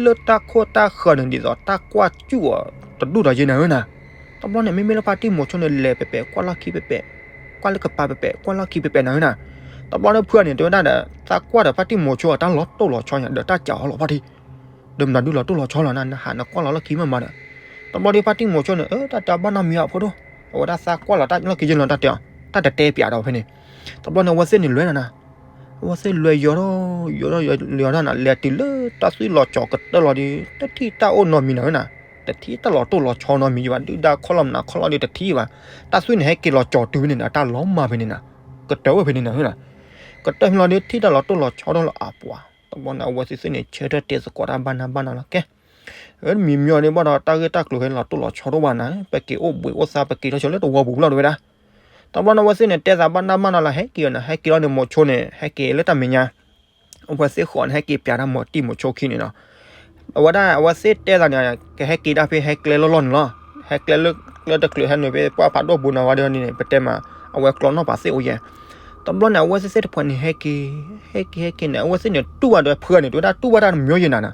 လၢတၢ်ခိၣ်တၢ်ဃၢၤန့ၣ် ဒ်သိးတၢ်ကွၢ်စူၣ်အီၤတဒူၣ်ဒီးယဲနီၤဧၢနီၤ. တဘျီန့ၣ် မ့မ့ၢ်လၢဖါတံၢ်မိၤဆိန့ၣ် လဲၤပဲာ်ပဲာ် ကွၢ်လီၢ်ခံပဲာ်ပဲာ် ကွၢ်လၢကပၤပဲာ်ပဲာ် ကွၢ်လီၢ်ခံပဲာ်ပဲာ်နီၤဧၢနီၤ. တဘျီန့ၣ်ဖုန့ၣ် တဲဝဲဒၣ်ဒီး သးကွၢ်ဒီးဖါတံၢ်မိၤဆိအတၢ်လီၤတိၢ်လီၤဆီညါ ဒီးတၢ်ကးအီၤလီၤဖါတံၢ် ဒီးမနုၤဒုလီၤတိၢ်လီၤဆီလီၤနၤ နဟးနကွၢ်လီၤလီၢ်ခံမးမးဒီး. တဘျီဒီးဖါတံၢ်မိၤဆိန့ၣ် အၢ တၢ်တဲဘၣ်နီတမံၤအီၤဖိဒိၣ်, အဝဲဒၣ်သးကွၢ်လီၤတၢ်လီၢ်ခံယဲလီၤတၢ်တဲအီၤ, တၢ်တတဲပျးဒီးဖဲန့ၣ်. တဘျီန့ၣ် အဝဲသ့ၣ်န့ၣ်လွဲနီၤနၤ, အဝဲသ့ၣ်လွဲယီၤထီၣ် ယီၤထီၣ်ယီၤထီၣ်နၤ လဲၤတုၤလၢတၢ်သွံၣ်လီၤကၠီၤကတၢၢ်လီၤဒီး တထံၣ်တၢ်အိၣ်နီတမံၤနီၤဧၢနၤ, တထံၣ်တၢ်လီၤတိၢ်လီၤဆီနီတမံၤဘၣ်, ဒုၣ်ဒါခီၣ်လီၤမနုၤခီၣ်လီၤဒီးတထံၣ်ဘၣ်. တၢ်သွံၣ်န့ၣ် ဟဲက့ၤလီၤကၠီၤတုၤဖဲန့ၣ်ဒီး တၢ်လီၤမၢ်ဖဲန့ၣ်နၤ, ကတၢၢ်ဝဲဖဲန့ၣ်နၤဧၢနၤ. ကတၢၢ်ဖဲလီၤဒီး ထံၣ်တၢ်လီၤတိၢ်လီၤဆီထီၣ်လၢအပှၤ, တဘျီန့ၣ် အဝဲသ့ၣ်သ့ၣ်န့ၣ် ဆၢထၢၣ်တဲသကိးတၢ်ဘၣ်နၢ်ဘၣ်နၢ်လီၤကဲ မံၤမံၤအီၤဒ်ဘၣ်ဒီး တၢ်ဂ့ၢ်တၢ်ကျိၤခဲလီၤတိၢ်လီၤဆီတအိၣ်ဘၣ်နၤ, ပက့ၤအိၣ်ဘှံးအိၣ်သါ ပက့ၤထီၣ်ဆိလၢတဝီပူၤဘျီတဝဲဒၣ်. တဘျီန့ၣ် အဝဲသ့ၣ်န့ၣ် တဲသးဘၣ်နၢ်ဘၣ်နၢ်လီၤ ဟဲက့ၤအီၤန့ၣ် ဟဲက့ၤလီၤန့ၣ် မိၤဆိန့ၣ် ဟဲက့ၤလၢတၢ်မဲာ်ညါ, အဝဲသ့ၣ်ဃီန့ၣ် ဟဲက့ၤပျးတၢ်မိၤတံၢ်မိၤဆိခံန့ၣ်နီၤ. အဝဲဒၣ် အဝဲသ့ၣ်တဲသးန့ၣ် ကဟဲက့ၤဒၣ်ဖဲဟဲကျဲလီၢ်လီၢ်န့ၣ်လီၤ. ဟဲကျဲလၢကျဲတချုးဟဲနုာ်ဖဲပှၢ်ဖးဒိၣ်ပူၤန့ၣ်ဝဲဒၣ်န့ၣ် ပတဲမး အဝဲကျီနီၣ်ပာ်သ့ၣ်အိၣ်ယဲၢ်. တဘျီန့ၣ် အဝဲသ့ၣ်သ့ၣ်တဖှဲးန့ၣ် ဟဲက့ၤ ဟဲက့ၤ ဟဲက့ၤန့ၣ် အဝဲသ့ၣ်န့ၣ် တူၢ်ဘၣ်ဒီးဖုန့ၣ် တဲဝဲဒၣ်တူၢ်ဘၣ်တၢ်တမံၤယဲၢ်နၤနၤ,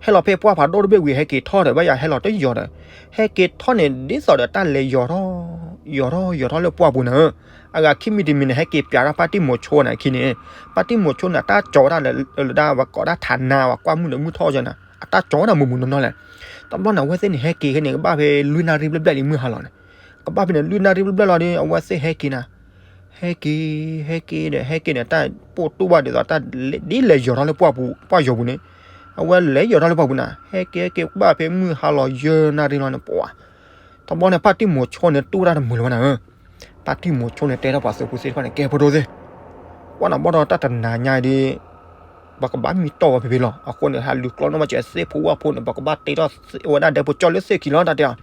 ဟဲလီၤဖဲပှၢ်ဖးဒိၣ်တဘ့ၣ်ဝံၤ ဟဲက့ၤထီၣ်ဒီး ဘၣ်ယၤဟဲလီၤတယီၤဒီး ဟဲက့ၤထီၣ်န့ၣ် ဒ်သိးဒီးတၢ်လဲၤယီၤထီၣ် ယီၤထီၣ်ယီၤထီၣ်လၢပှၢ်ပူၤနၤဧၢ. အဂၤခံမံၤတမံၤန့ၣ် ဟဲက့ၤပျးတၢ်ဖါတံၢ်မိၤဆိန့ၣ်အခံန့ၣ်, ဖါတံၢ်မိၤဆိန့ၣ် အတၢ်ကၠီဝဲဒၣ်လၢ လၢဒၣ်ဝဲကိးဒၣ်ထးနါဝဲကွၢ်မုၢ်ဒီးမုၢ်ထီၣ်ယဲၢ်နၤ, အတၢ်ကၠီဝဲဒၣ်မုာ်မုာ်နီၢ်နီၢ်လဲၣ်. တဘျီန့ၣ် အဝဲသ့ၣ်န့ၣ် ဟဲက့ၤခဲန့ၣ် ကဘၣ်ဖဲလွံၢ်နၣ်ရံၣ်ဘျဲၣ်ဘျဲၣ်လံမုၢ်ဟါလီၤန့ၣ်, ကဘၣ်ဖဲန့ၣ် လွံၢ်နၣ်ရံၣ်ဘျဲၣ်ဘျဲၣ်လီၤဒီး အဝဲသ့ၣ်ဟဲက့ၤနၤ ဟဲက့ၤ ဟဲက့ၤဒီး ဟဲက့ၤန့ၣ် တၢ်ပိာ်တူၢ်ဘၣ်ဒ်သိးတၢ် ဒ်လဲၤယီၤထီၣ်လၢပှၢ်ပူၤ ပှၢ်ယီၤပူၤန့ၣ်, အဝဲလဲၤယီၤထီၣ်လၢပှၢ်ပူၤနၤ ဟဲက့ၤ ဟဲက့ၤ ကဘၣ်ဖဲမုၢ်ဟါလီၤယဲၢ်နၣ်ရံၣ်လီၤန့ၣ် ပှၤ တဘျီန့ၣ် ဖါတံၢ်မိၤဆိန့ၣ် တူၢ်ဝဲဒၣ်တမုာ်လၢၤဘၣ်နၤဧၢ. ဖါတံၢ်မိၤဆိန့ၣ် တဲထီၣ်ပှၤသုးဖိသ့ၣ်တဖၣ်န့ၣ် ကဲဖိဒိၣ်သ့ၣ်, ကွၢ်နၤဘၣ်ဒီးတၢ်တနၤညါဒီး ပကဘၣ်မံတီၢ်ဝဲဖဲဖဲလီၤ. အဃိန့ၣ် ဟးလူၤကျီန့ၢ်ဘၣ်စဲးသ့ၣ်ဖိဝၣ်ဖိန့ၣ် ပကဘၣ်တဲထီၣ်ဝဲဒၣ်ဒဲဖိကၠီၣ်လၢသ့ၣ်ခံလီၤတၢ်တဲအီၤ.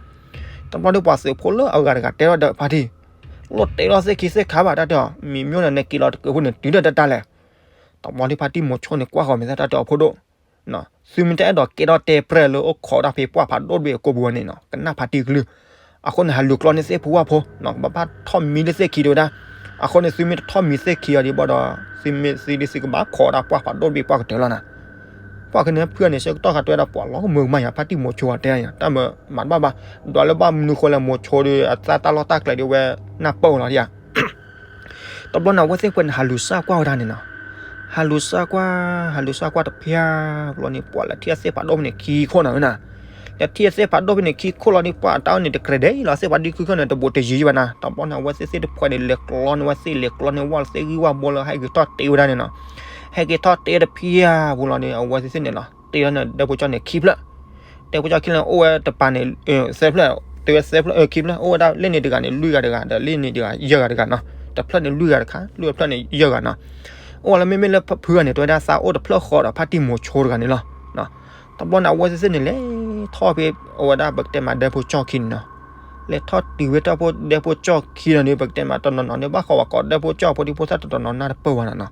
တဘျီဒီးပှၤသုးဖိလၢအဂၤတဂၤတဲထီၣ်ဒီးဖါတံၢ်, လိၣ်တဲထီၣ်သ့ၣ်ခံသ့ၣ်ခါဘၣ်တၢ်တဲအီၤ, မံၤမ့ၢ်န့ၣ် နက့ၤလီၤတကၢးဖိန့ၣ် တုၤဒီးတၢ်တၢ်လဲၣ်. တဘျီဒီးဖါတံၢ်မိၤဆိန့ၣ် ကွၢ်ဃီၤမဲာ်သၣ်တၢ်တဲအီၤဖိဒိၣ် သုမ့ၢ်တအဲၣ်ဒိးကဲထီၣ်တဲပြဲၢ်လၢအိၣ်ခိးဒၣ်ဖဲပှၢ်ဖးဒိၣ်တဘ့ၣ်အကိာ်ပူၤဝဲန့ၣ်နီၤ ကနၣ်ဖါတံၢ်ကလုၢ်. အဃိန့ၣ် ဟးလူၤကျီန့ၢ်သ့ၣ်ဖိဝၣ်ဖိ, ကဘၣ်ဘၣ်ထီၣ်မံလၢသ့ၣ်ခံဒံးဝဲဒၣ်. အဃိန့ၣ် သုမ့ၢ်တထီၣ်မံသ့ၣ်ခံအီၤဒံးဘၣ်ဒီး သုမ့ၢ်သံဒ်သုကဘၣ်ခိးဒၣ်ပှၢ်ဖးဒိၣ်တဘ့ၣ်ပှၢ်ကတၢၢ်လီၤနၤ. ပှၢ်ကန့ၣ်ဖုန့ၣ် ဆၢကတီၢ်ဃးတဲဝဲဒၣ် ပှၤလီၤကမၢကမၣ်ယၤ ဖါတံၢ်မိၤဆိအတဲယၤ တၢ်မၤတဘၣ်ဘၣ်, ဒွးလၢဘၣ်မနုၤဃိလဲၣ် မိၤဆိဒီး အသးတၢ်လီၢ်တၢ်ကျဲဒ်ဝဲ နၢ်ပၢၢ်လီၤဒံးဧါ. တဘျီန့ၣ် အဝဲသ့ၣ်တဖှဲးန့ၣ် ဟးလူၤစၢ်ကွၢ်ဝဲဒၣ်န့ၣ်နီၤ. ဟးလူၤစၢ်ကွၢ်, ဟးလူၤစၢ်ကွၢ်တဖျၢၣ်ဘျီန့ၣ် ပှၤလဲၤထံၣ်အသ့ၣ်ဖးဒိၣ်ဖဲန့ၣ်ခံခိၣ်နၤဧၢနၤ. လဲၤထံၣ်အသ့ၣ်ဖးဒိၣ်ဖဲန့ၣ်ခံခိၣ်လီၤန့ၣ် ပှၤအတၢ်အိၣ်န့ၣ် တကြဲးဒဲးလီၤ သ့ၣ်ဖးဒိၣ်ခံခိၣ်န့ၣ် တဘူးတယံၤဘၣ်နၤ. တဘျီန့ၣ် အဝဲသ့ၣ်သ့ၣ်တဖှဲးန့ၣ် လဲၤကျီန့ၢ်ဝဲသ့ၣ် လဲၤကျီန့ၢ်ဝဲသ့ၣ်ဂံၢ်ဝၣ်ဘိလၢ ဟဲက့ၤထီၣ်တ့ဝဲဒၣ်န့ၣ်နီၤ. ဟဲက့ၤထီၣ်တ့တဖျၢၣ်ဘျီန့ၣ် အဝဲသ့ၣ်သ့ၣ်န့ၣ်လီၤ တ့လီၤန့ၣ် ဒဲဖိကၠီန့ၣ်ခံဖျၢၣ်. ဒဲဖိကၠီခံလၢ အိၣ်ဝဲတပၤန့ၣ် သၢဖျၢၣ်, တဝဲသၢဖျၢၣ် ခံဖျၢၣ် အိၣ်ဝဲဒၣ်လၢန့ၣ်တဂၤန့ၣ် လွံၢ်ဂၤတဂၤ ဒီးလၢန့ၣ်တဂၤ ယဲၢ်ဂၤတဂၤနီၤ. တဖျၢၣ်န့ၣ်လွံၢ်ဂၤတခါ လွံၢ်ဖျၢၣ်န့ၣ်ယဲၢ်ဂၤနီၤ. အိၣ်ဝဲလၢမ့မ့ၢ်လၢဖုဂၤန့ၣ် တဝဲဒၣ်သးအိၣ်တဖျၢၣ်ဃီဒီးဖါတံၢ်မိၤဆိတဂၤန့ၣ်လီၤ. တဘျီန့ၣ် အဝဲသ့ၣ်သ့ၣ်န့ၣ် လဲၤထီၣ်ဖဲ အဝဲဒၣ်ပကတဲမးဒဲဖိကၠီခံန့ၣ်နီၤ. လဲၤထီၣ်တုၤဝဲတၢ်ဖိဒဲဖိကၠီခံဒီးန့ၣ် ပကတဲမးတနီၤနီၤန့ၣ် ဘၣ်ဃးဝဲကိးဒဲဖိကၠီဖိဒံဖိသၣ်တနီၤနီၤနၢ်တပၢၢ်ဘၣ်နၤနီၤ.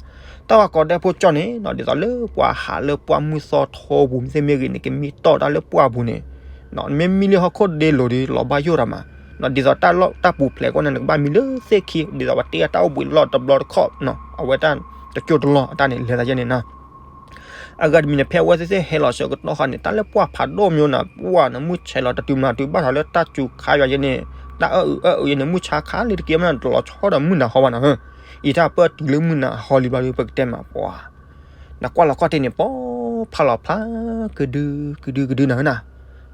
တၢ်ဝဲကိးဒဲဖိကၠီန့ၣ်နီၤ ဒ်သိးလၢပှၤဟးလၢပှၢ်မုၢ်သီထိပူၤမ့ၢ်သ့ၣ်မ့ၢ်ဂ့ၤန့ၣ် ကမံတီၢ်တၢ်လၢပှၢ်ပူၤန့ၣ် နမ့ၢ်မံလၢဟီၣ်ခိၣ်ဒ့လိၤဒီး လီၤဘၣ်ယိၣ်တၢ်မး, ဒ်သိးတၢ်ပူၤဖျဲးကိးန့ၣ် နကဘၣ်မံလၢသ့ၣ်ခံ ဒ်သိးပှၤတ့အတၢ်အိၣ်ဘှံးလီၢ်တဘျီတခီၣ်နီၤ အဝဲတၢ်တကၠိၢ်တလီၢ်အတၢ်န့ၣ် လဲၤသးယဲၢ်န့ၣ်နီၤ. အဂၤတမံၤန့ၣ် ဖဲအဝဲသ့ၣ်သ့ၣ်ဟဲလီၤဆၢကတီၢ်ဃီန့ၣ် တၢ်လၢပှၢ်ဖးဒိၣ်မ့ၢ်နၤ ပှၢ်န့ၣ် မုၢ်ဆဲးလီၤတတုၤမၤတုၤဘၣ်ထီၣ်လၢတၢ်စူၤခါယွၤယဲၢ်န့ၣ် တၢ်အၢအုးအၢအုးယဲၢ်န့ၣ် မုၢ်ဆါခါလၢတက့ၢ်မ့ၢ်နတလီၤဆီဒီးမုၢ်နၤဟီဘၣ်နၤဧၢ. အံၤတၢ်ပၢၢ်တုၤလၢမုၢ်နၤဟီလံဘျီဒီး ပကတဲမးပှၤ နကွၢ်လီၤခီၣ်ထံးန့ၣ် ပီဖးလီၤဖျါ ကဒုကဒုကဒုနၤဧၢနၤ.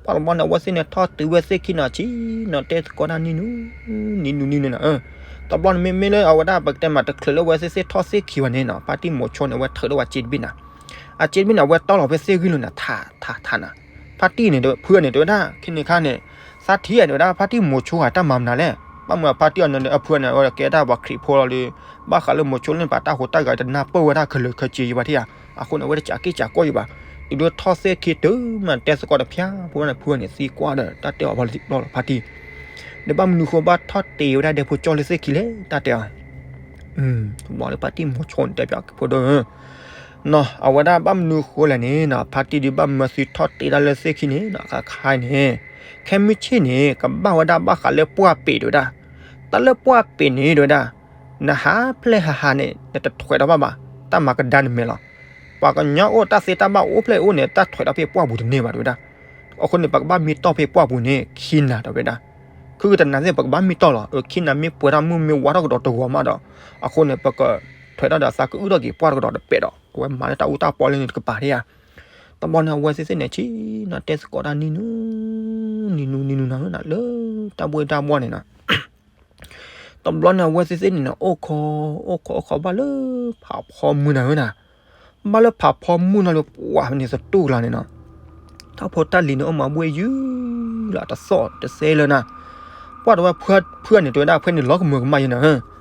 ပှၤတဘျီန့ၣ် အဝဲသ့ၣ်န့ၣ်ထီၣ်တုၤဝဲသ့ၣ်ခံနီၤ ဆံနီၤ တဲသကိးတၢ်နံၤနူ နံၤနူ နံၤနူနၤဧၢ. တဘျီန့ၣ် မ့မ့ၢ်လၢအဝဲဒၣ် ပကတဲမး တချုးလၢအဝဲသ့ၣ်သ့ၣ်ထီၣ်သ့ၣ်ခံဘၣ်န့ၣ်နီၤ ဖါတံၢ်မိၤဆိန့ၣ် အဝဲထုးလၢအဝဲစ့တဘ့ၣ်နၤ, အစ့တဘ့ၣ်န့ၣ် အဝဲတီၢ်လီၤဖဲသ့ၣ်ဂံၢ်လိၤနၤ ထးထးထးနၤ. ဖါတံၢ်န့ၣ် ဖုန့ၣ် တဲဝဲဒၣ် ခဲန့ၣ်ခါန့ၣ် သးထံၣ်ဧါ တဲဝဲဒၣ် ဖါတံၢ်မိၤဆိဧါ တၢ်မၤမနုၤလဲၣ်. ဘၣ်မနုၤဖါတံၢ်အီၤန့ၣ် အဖုန့ၣ် အဝဲကဲဒၣ်ပှၤခရံာ်ဖိလီၤဒီး ဘၣ်ဃးလၢမိၤဆိလၢန့ၣ် ပှၤတၢ်ဟူးတၢ်ဂဲၤတနၢ်ပၢၢ်ဝဲဒၣ်ခဲလၢာ်ခဲဆ့ယံၤဘၣ်ထံၣ်ဧါ. အဃိန့ၣ် အဝဲတစးက့ၢ်စးကီယံၤဘၣ်. တုၤဒၣ်ထီၣ်သ့ၣ်ခံတုၤမး တဲသကိးတဖၣ် ဖုန့ၣ် ဖုန့ၣ်သံကွၢ်ဒီး တၢ်တဲအီၤဘၣ်လီၤဖါတံၢ်, ဒီးဘၣ်မနုၤဃိဘၣ်ထီၣ်တ့ၢ်ဝဲဒၣ်ဒဲဖိကၠီလၢသ့ၣ်ခံလဲၣ် တၢ်တဲအီၤ. တဘျီလၢဖါတံၢ်မိၤဆိန့ၣ် တဲပၠးဖိဒိၣ် နီၤ အဝဲဒၣ်ဘၣ်မနုၤဃိလဲၣ်န့ၣ်နီၤ ဖါတံၢ်ဒုးဘၣ်မၢသုထီၣ်တ့ၢ်ဒၣ်လၢသ့ၣ်ခံန့ၣ်နီၤ ခါခါအံၤန့ၣ် ခဲမုၢ်ဆ့ၣ်န့ၣ် ကဘၣ်ဝဲဒၣ်ဘၣ်ဃးလၢပှၢ်ပ့ၤတဲဝဲဒၣ်. တၢ်လၢပှၢ်ပ့ၤန့ၣ်တဲဝဲဒၣ် နဟးဖျဲၣ်ဟးဟးန့ၣ် နတထွဲးထီၣ်ဘၣ်ဘၣ်, တၢ်မၤကဒါနမဲာ်လီၤ. ပှၤကညီအိၣ်တၢ်သ့တၢ်ဘၣ်အိၣ်ဖျဲၣ်အိၣ်န့ၣ် တၢ်ထွဲးထီၣ်ဖဲပှၢ်ပူၤတန့ၢ်ဘၣ်တဲဝဲဒၣ်. အဃိန့ၣ် ပကဘၣ်မံတီၢ်ဖဲပှၢ်ပူၤန့ၣ် ခံနၤတဲဝဲဒၣ်. ခုကတနၤသ့ၣ် ပကဘၣ်မံတီၢ်လီၤ. အခံနၤမ့ၢ်ပှဲၤထီၣ်မုၢ်မ့ၢ်ဝါထီၣ်ကဒီးတဂီၤမးဒီး အဃိန့ၣ် ပကထွဲးထီၣ်ဒီးသးကအုၣ်ထီၣ်က့ၤပှၢ်တကဒီးတပဲာ်ဒီး အဝဲမၤလၢတၢ်အူတၢ်ပီလၢန့ၣ်တကပၤဒံဧါ. တဘျီန့ၣ် အဝဲသ့ၣ်သ့ၣ်န့ၣ် ဆံနီၤ တဲသကိးတၢ်နံၤနူ နံၤနူ နံၤနူနၤဧၢနၤ လၢတၢ်ဘှ့ၣ်တၢ်ဘှီၣ်န့ၣ်နီၤ တဘျီန့ၣ် အဝဲသ့ၣ်သ့ၣ်န့ၣ်နီၤ အိၣ်ခိး အိၣ်ခိး အိၣ်ခိးဘၣ်လၢဖးဖီမုၢ်နၤဧၢနၤ, ဘၣ်လၢဖးဖီမုၢ်နီၤလၢပှၤန့ၣ်သတူၢ်ကလာ်န့ၣ်နီၤ, တၢ်ဖိတၢ်လံၤန့ၣ် အိၣ်မးဘှ့ၣ်ယုၢ်လီၤ တသီၣ်တသဲလၢနၤ, ပှၤတဝဲဖုန့ၣ် တဲဝဲဒၣ်ဖဲန့ၣ် လီၤကမၢကမၣ်ယဲနၤဧၢ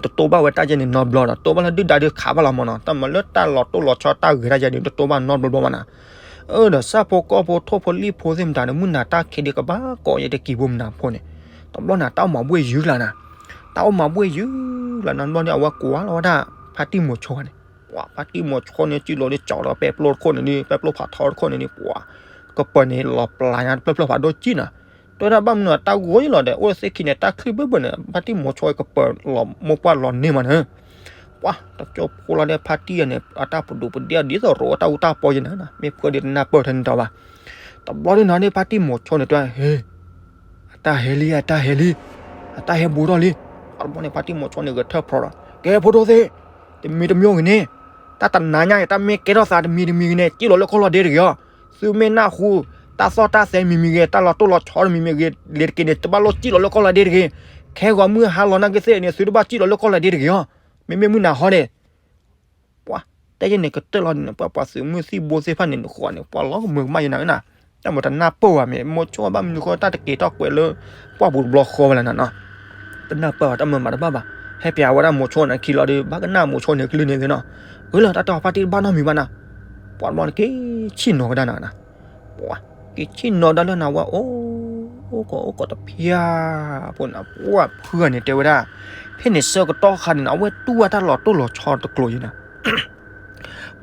တတိဘၣ်ဝဲတၢ်ယဲန့ၣ်နီတဘျီဒီး တိဘၣ်လၢဒုၣ်ဒါဒုးခးဘၣ်လီၤမးနီၤ, တၢ်မၤလၢတၢ်လီၤတိၢ်လီၤဆီတၢ်ဂ့ၤတၢ်ယဲန့ၣ် တတိဘၣ်နီတဘျီဘျီမးနၤ, အၢဒီးဆၣ်ဖိကီၢ်ဖိထိၣ်ဖိလံၣ်ဖိသ့ၣ်မတၤန့ၣ် မုၢ်နၤတၢ်ခံးဒုးကဘၣ်ကိးယဲတကံၢ်ဖိမနၤဖိန့ၣ်, တဘျီန့ၣ်တၢ်အိၣ်မးဘှ့ၣ်ယုၢ်လီၤနၤ, တၢ်အိၣ်မးဘှ့ၣ်ယုၢ်လီၤနၤဘျီန့ၣ် အဝဲကွၢ်လီၤဝဲဒၣ် ဖါတံၢ်မိၤဆိန့ၣ်, ပှၤဖါတံၢ်မိၤဆိန့ၣ် စုလိၤဒုးကၠီလီၤပဲပျိတခိၣ်န့ၣ်ဒုး ပဲပျိဖးထီတခိၣ်န့ၣ်ဒုး ပှၤ ကပၢၤန့ၣ်လီၤပျၢ်ညါတဖျၢၣ်ဖျၢၣ်ဖးဒိၣ်ကံၣ်နၤ, တဲဝဲဒၣ်ဘၣ်မနုၤတၢ်ဂိၢ်ယလီၤဒီး အိၣ်သ့ၣ်ခံန့ၣ် တၢ်ချံၣ်ဘၢဘၢန့ၣ် ဖါတံၢ်မိၤဆိကပၢၤလီၤမိၢ်ပှၢ်လီၤန့ၢ်မးန့ၣ်, ပှၤတကၠိဖိလီၤဒီးဖါတံၢ်အန့ၣ် အတၢ်ပဒိၣ်ပဒ့ၣ်ဒ်သိးရိၤအတၢ်အူတၢ်ပီယဲနၤ, မ့ၢ်ဖုဒုးတနၢ်ပၢၢ်ထဲန့ၣ်တီဘၣ်, တဘျီဒုးနၤန့ၣ် ဖါတံၢ်မိၤဆိန့ၣ်တဲ ဟ့ အတၢ်ဟဲလံ အတၢ်ဟဲလံ, အတၢ်ဟဲဘူးထီၣ်လံ, တဘျီန့ၣ် ဖါတံၢ်မိၤဆိန့ၣ် ဂဲၤထၢၣ်ဖျိးဒီး ကဲဖိဒိၣ်သ့ၣ်, တမံၤတမံၤဂ့ၤန့ၣ်, တၢ်တနၤညါအံၤ တၢ်မ့ၢ်ကဲထီၣ်သးတမံၤတမံၤဂ့ၤန့ၣ် စံၣ်လီၤလၢကီၢ်လီၤဒ့တဂ့ၤအီၤ, သုမ့ၢ်နၢ်ဟူ တၢ်သီၣ်တၢ်သဲမံၤမံၤဂ့ၤ တၢ်လီၤတိၢ်လီၤဆီတမံၤမံၤဂ့ၤ လ့ၤတက့ၤန့ၣ် တဘၣ်လိၣ်စံၣ်လီၤလၢကီၢ်လီၤဒ့တဂ့ၤ, ခဲဂီၤမုၢ်ဟါလီၤနာ်က့သ့ၣ်န့ၣ် သုတဘၣ်စံၣ်လီၤလၢကီၢ်လီၤဒ့တဂ့ၤအီၤ, မ့မ့ၢ်မုၢ်နၤဟီန့ၣ် ပှၤ တၢ်ယဲန့ၣ်ကတၢၢ်လီၤန့ၣ် ပှၤပှၤသုးမုၢ်သံၣ်ဘိသ့ၣ်တဖၣ်န့ၣ် နဃီန့ၣ် ပှၤလီၤကမၢကမၣ်ယဲနၤဧၢနၤ, တၢ်မတနၢ်ပၢၢ်ဘၣ်မ့ၢ် မိၤဆိဘၣ်မနုၤဃိ တၢ်တက့ၤထီၣ်ကွဲးလၢ ပှၢ်ပူၤတဘျီဃီဝဲလဲၣ်နၤနီၤ, တနၢ်ပၢၢ်ဘၣ် တၢ်မၤမၤတဘၣ်ဘၣ်, ဟဲပၠးဝဲဒၣ်မိၤဆိန့ၣ်ခံလီၤဒီး ဘၣ်ကနၣ်မိၤဆိန့ၣ်ကလုၢ်န့ၣ်သ့နီၤ, အၢလီၤ တၢ်တဲအီၤဖါတံၢ်တဘၣ်နီတမံၤဘၣ်နၤ, ပှၤတဘျီန့ၣ်က့ၤဆ့ၣ်နီၤကဒါနၤနၤ ပှၤ က့ၤဆ့ၣ်နီၤဒၣ်လၢနၤဝဲ အိၣ်ကိးအိၣ်ကိးတဖၠၣ်ဖိနၤ ပှၤဖုဂၤန့ၣ်တဲဝဲဒၣ်, ဖဲန့ၣ်ဆၢကတီၢ်ခါန့ၣ် အဝဲတူၢ်ဝဲတၢ်လီၤတိၢ်လီၤဆီတကျိၤယဲနၤ,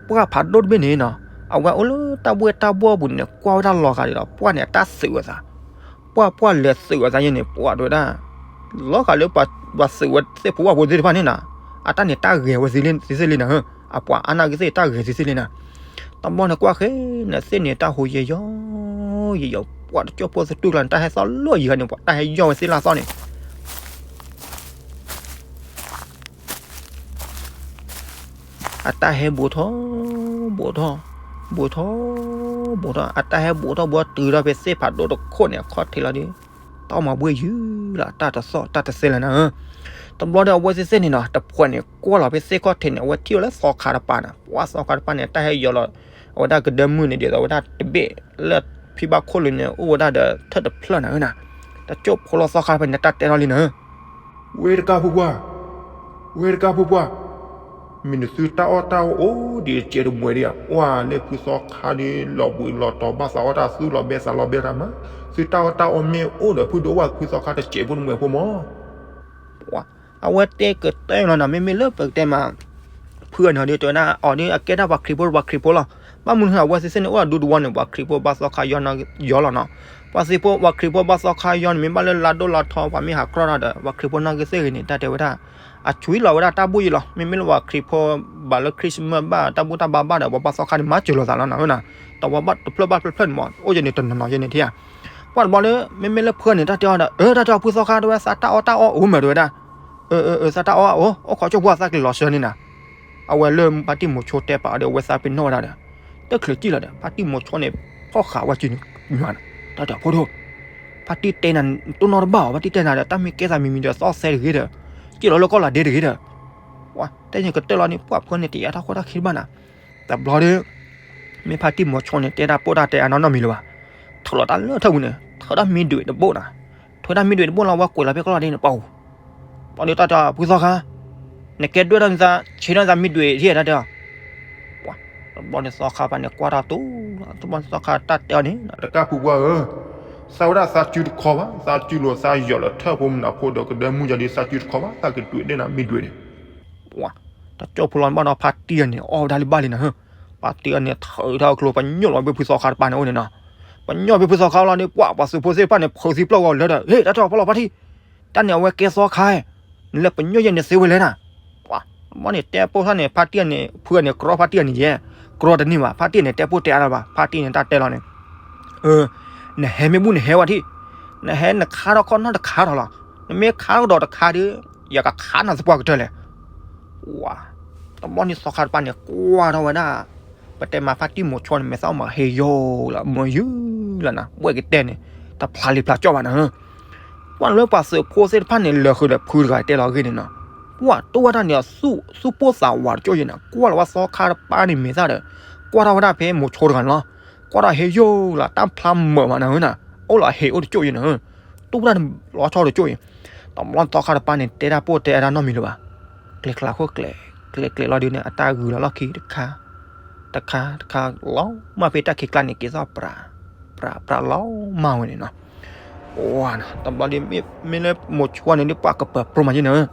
ပှၢ်ဖးဒိၣ်တဘ့ၣ်န့ၣ်နီၤ, အဝဲအိၣ်လၢတၢ်ဘှ့ၣ်တၢ်ဘှီၣ်ပူၤန့ၣ် ကွၢ်ဝဲဒၣ်လီၤဂာ်ဒ်ဒီး ပှၢ်န့ၣ် အတၢ်သုးဝဲသး, ပှၢ်ပှၢ်လဲၤသုးဝဲသးယဲန့ၣ် ပှၤတဲဝဲဒၣ်, လီၤဂာ်လၢပှၤသုးဝဲသ့ၣ်ဖိဝၣ်ဖိသ့ၣ်တဖၣ်န့ၣ်နၤ, အတၢ်န့ၣ်တၢ်ဂဲၤဝဲသ့ၣ်လံနၤ, အပှၤအါနာ်က့သ့ၣ်တၢ်ဂဲၤသ့ၣ်လံနၤ တဘျီန့ၣ်ကွၢ်ဃဲန့ၣ် သ့ၣ်န့ၣ်တၢ်ဟူးယဲယီ ယဲယီ ပှၤတကၠိဖိသတူၢ်ကျါန့ၣ် တၢ်ဟဲသီၣ်လီၢ်ယံၤခါန့ၣ် ပှၤတၢ်ဟဲယီၢ်ဝဲသ့ၣ်လၢအသီၣ်န့ၣ် အတၢ်ဟဲဘူးထီၣ် ဘူးထီၣ် ဘူးထီၣ် ဘူးထီၣ် အတၢ်ဟဲဘူးထီၣ်ဘူးတုၤဒီးဖဲသ့ၣ်ဖးဒိၣ်တခိၣ်န့ၣ် အခီၣ်ထံးလီၤဒီး တၢ်အိၣ်မးဘှ့ၣ်ယုၢ်လီၤ တၢ်တသီၣ်တၢ်တသဲလဲၣ်နၤဧၢ တဘျီဒီးအဝဲသ့ၣ်သ့ၣ်န့ၣ်နီၤ တဖှဲးန့ၣ်ကွၢ်လီၤဖဲသ့ၣ်ခီၣ်ထံးန့ၣ် အဝဲထံၣ်ဝဲလၢသီခါတပၤန့ၣ် ပှၤသီခါတပၤန့ၣ် တၢ်ဟဲယီၤလီၤ အဝဲဒၣ်ကဒၢမုၢ်န့ၣ် ဒ်သိးဝဲဒၣ်တဘ့ၣ်လၢဖံဘၣ်ခိၣ်လိၤန့ၣ် အိၣ်ဝဲဒၣ်ဒီးထၢၣ်တဖျၢၣ်နၤဧၢနၤ တကၠိဖိလီၤသီခါတဖၣ်န့ၣ် တၢ်တဲထီၣ်လံနၤဧၢ ဝဲတကၢ်ဖိပှၢ် ဝဲတကၢ်ဖိပှၢ် မ့ၢ်နသုတၢ်အီၣ်တၢ်အီအိၣ်ဒ်တစဲးတမှဲၤဒံးဧါ ကွၢ်လၢဖုသီခါဒ်လီၤဘှံးလီၤတီၤဘၣ်သးအီၣ်တၢ်သူလီၤဘဲသးလီၤဘဲတၢ်မး သုတၢ်အီၣ်တၢ်အီမ့ၢ်အိၣ်ဒီးဖုဒိၣ်ဝၣ်ဖုသီခါတစဲးဖိတမှဲၤဖိမး ပှၤ အဝဲတဲကတၢၢ်လီၤနီၤ မ့မ့ၢ်လၢပကတဲမး ဖုအန့ၣ်ဒီးတဲဝဲဒၣ် အီၤဒ်အကဲဒၣ်ပှၤခရံာ်ဖိပှၤခရံာ်ဖိလီၤ ဘၣ်မနုၤအဝဲသ့ၣ်သ့ၣ်န့ၣ် အိၣ်အဒူတဝီန့ၣ် ပှၤခရံာ်ဖိဘၣ်သီခါယီၤလီၤနီၤ ပှၤသံၣ်ဖိပှၤခရံာ်ဖိဘၣ်သီခါယီၤန့ၣ် မ့ၢ်ဘၣ်လၢလါဒိၣ်လါထီ ပှၤမ့ၢ်ဟးကြီၣ်ထီၣ်ဒီး ပှၤခရံာ်ဖိနီၣ်ဂံၢ်သ့ၣ်ဂ့ၤန့ၣ် တၢ်တဲဝဲဒၣ် အဆွံလီၤဝဲဒၣ်တၢ်ဘူၣ်ယံလီၤ မ့မ့ၢ်လၢပှၤခရံာ်ဖိ ဘၣ်လၢ Christmas ဘၣ်တၢ်ဘူၣ်တၢ်ဘါဘၣ်ဒီး ပှၤဘၣ်သီခါန့ၣ် မၤစၢၤလိာ်သးလီၤနီၤ တဝီဘၣ်တဖျၢၣ်ဘၣ်တဖျၢၣ်တဖျၢၣ်န့ၣ်မး အိၣ်ယဲန့ၣ်တနီၤနီၤယဲန့ၣ်ထံၣ်ဧါ ပှၤတဘျီလၢ မ့မ့ၢ်လၢဖုန့ၣ် တၢ်တဲအီၤဒီး အၢ တၢ်တဲအီၤဖုသီခါတဝဲ သးတၢ်အီၣ်တၢ်အီအိၣ်မးတဝဲဒၣ် အၢ အၢ အၢ သးတၢ်အီၣ်အိၣ် အိၣ်ခိးကၠိဖိအသးက့ၤလီၤဆၢန့ၣ်နၤ အဝဲလၢဖါတံၢ်မိၤဆိတဲပာ်အီၤဒီး အဝဲသးပ့ၤနီၣ်ဝဲဒၣ်ဒီး တချုးစံၣ်လီၤဒီး ဖါတံၢ်မိၤဆိန့ၣ် ဖီၣ်ဃာ်ဝဲစုန့ၣ် တၢ်တဲအဖိဒိၣ်, ဖါတံၢ်တဲနၤ တိၢ်နီၣ်တဘၣ်အီၤ, ဖါတံၢ်တဲနၤဒီး တၢ်မ့ၢ်ကဲသးမံၤမံၤဒီးသီၣ်စဲတဂ့ၤဒီး, စံၣ်လီၤလၢကီၢ်လၤဒ့တဂ့ၤဒီး, ပှၤတဲန့ၣ်ကတၢၢ်လီၤန့ၣ် ပှၤဖုန့ၣ်တယာ်ထီၣ်ဃီတၢ်ခံတဘၣ်နၤ, တဘျီဒီး မ့ၢ်ဖါတံၢ်မိၤဆိန့ၣ် တဲတၢ်ပိၢ်တၢ်တဲအါနီတမံၤလၢၤဘၣ်, ထုးလီၤတၢ်လၢထၢၣ်ပူၤန့ၣ် ထုးတၢ်မံဒွံးတဘိၣ်နၤ, ထုးတၢ်မံဒွံးတဘိၣ်လီၤ ဝဲကွဲးလီၤဖဲကီၢ်လၤဒ့န့ၣ်ပှၤအိၣ်, ပှၤဒီးတၢ်တဲအီၤ ဖုသီခါ နကဲဒွဲၣ်ထီၣ်နသး ဆ့ထီၣ်နသးမံဒွံးယဲၢ်တၢ်တဲအီၤ, ပှၤ တဘျီန့ၣ်သီခါတပၤန့ၣ် ကွၢ်တၢ်တူၢ်လီၤ, တဘျီန့ၣ်သီခါတၢ်တဲအီၤန့ၣ် တကၢ်ပူၤပှၢ်ဧၢ, သးဝဲဒၣ်သးစုတခီဘၣ်, သးစုလိာ်သးယီၤလၢထၢၣ်ဖိမုၢ်နၤဖိဒီးကဒဲမုၢ်ယီၤဒ်သးစုတခီဘၣ်, သးကဒွံးဒဲနၤမံဒွံးန့ၣ်, ပှၤ တကၠီၣ်ဖိလီၤန့ၣ်ဘၣ်ဒီးဖါတံၢ်အန့ၣ် အီၣ်ဝဲဒၣ်လံဘၣ်လံနၤ, ဖါတံၢ်အန့ၣ် ထုးထီၣ်ကျိ ပညိၣ်လီၤဘ့ၣ်ဖုသီခါတပၤန့ၣ်အိၣ်န့ၣ်နီၤ, ပညိၣ်ဘ့ၣ်ဖုသီခါလီၤန့ၣ် ပှၤပှၤသုးဖိသ့ၣ်တဖၣ်န့ၣ် ဖုးသံပျိၢ်ဂီၤလၢဒီး ဟ့ၣ် တၢ်တဲအီၤဖီလီၤဖါတံၢ်, တၢ်န့ၣ်အဝဲကဲသီခါ, နလဲၤပညိၣ်ယဲၢ်န့ၣ်သ့ဝဲလဲၣ်နၤ, ပှၤ တဘျီန့ၣ်တဲပိၢ်ထီၣ်န့ၣ် ဖါတံၢ်န့ၣ် ဖုန့ၣ် ကြီဖါတံၢ်န့ၣ်ယဲၢ်, ကြီတန့ၢ်ဘၣ်, ဖါတံၢ်န့ၣ် တဲပိၢ်တဲအါလၢၤဘၣ်, ဖါတံၢ်န့ၣ် တၢ်တဲလီၤန့ၣ် နဟဲမ့ၢ်ဘူၣ်နဟဲဝဲထံၣ်, နဟဲနခါထီၣ်ခီၣ်နီၢ်တခါထီၣ်လီၤ, နမ့ၢ်ခါထီၣ်ကဒီးတခါဒီး ယကခးနၤသပှၢ်ကတၢၢ်လဲၣ်, ပှၤ တဘျီန့ၣ်သီခါတပၤန့ၣ် ကွၢ်ထီၣ်ဝဲဒၣ်, ပတဲမၤဖါတံၢ်မိၤဆိန့ၣ် မဲာ်သၣ်မၤဟ့ယိာ်လီၤ မၤယုာ်လီၤနၤ, ဘှဲၣ်ကတဲန့ၣ် တဖျါလံဖျါကၠီၣ်ဘၣ်နၤ, ပှၤလၢပှၤသုးဖိသ့ၣ်တဖၣ်န့ၣ် လၢာ်ဃုာ်ဒီးဖုတဂၤတဲလီၤအဂ့ၢ်န့ၣ်နီၤ, ပှၤတိၢ်ဝဲဒၣ်န့ၣ် သူၣ်ပိၢ်သးဝးတကၠိၢ်ယဲၢ်နၤ, ကွၢ်လီၤဝဲသီခါတပၤန့ၣ်မဲာ်သၣ်ဒီး, ကွၢ်ထီၣ်ဝဲဒၣ်ဖဲမိၤဆိတဂၤန့ၣ်လီၤ, ကွၢ်ထီၣ်ဟ့ယိာ်လီၤ တၢ်ဖျါမၢာ်မးနၤဧၢနၤ, အိၣ်လီၤဟ့အိၣ်တကၠိၢ်ယဲၢ်နၤ, တိၢ်ဝဲဒၣ်န့ၣ်လီၤဆီတကၠိၢ်ယဲၢ်, တဘျီသီခါတပၤန့ၣ် တဲတၢ်ပိၢ်တဲအါတၢ်နီတမံၤလၢၤဘၣ်, ကျဲၤကျါခိၣ်ကျဲၤ, ကျဲၤကျဲၤလီၤဒုးန့ၣ် အတၢ်ဂုၤလီၤလီၢ်ခံတခါ, တခါတခါလီၤမၢ်ဖဲတၢ်ခံးကျါန့ၣ် က့ၤသီၣ်ပြး, ပြးပြးလီၤမၢ်ဝဲန့ၣ်နီၤ, ပှၤ တဘျီဒီး မ့ၢ်လၢမိၤဆိန့ၣ်ဒုး ပှၤကပၢၤပြိမးယဲၢ်နၤ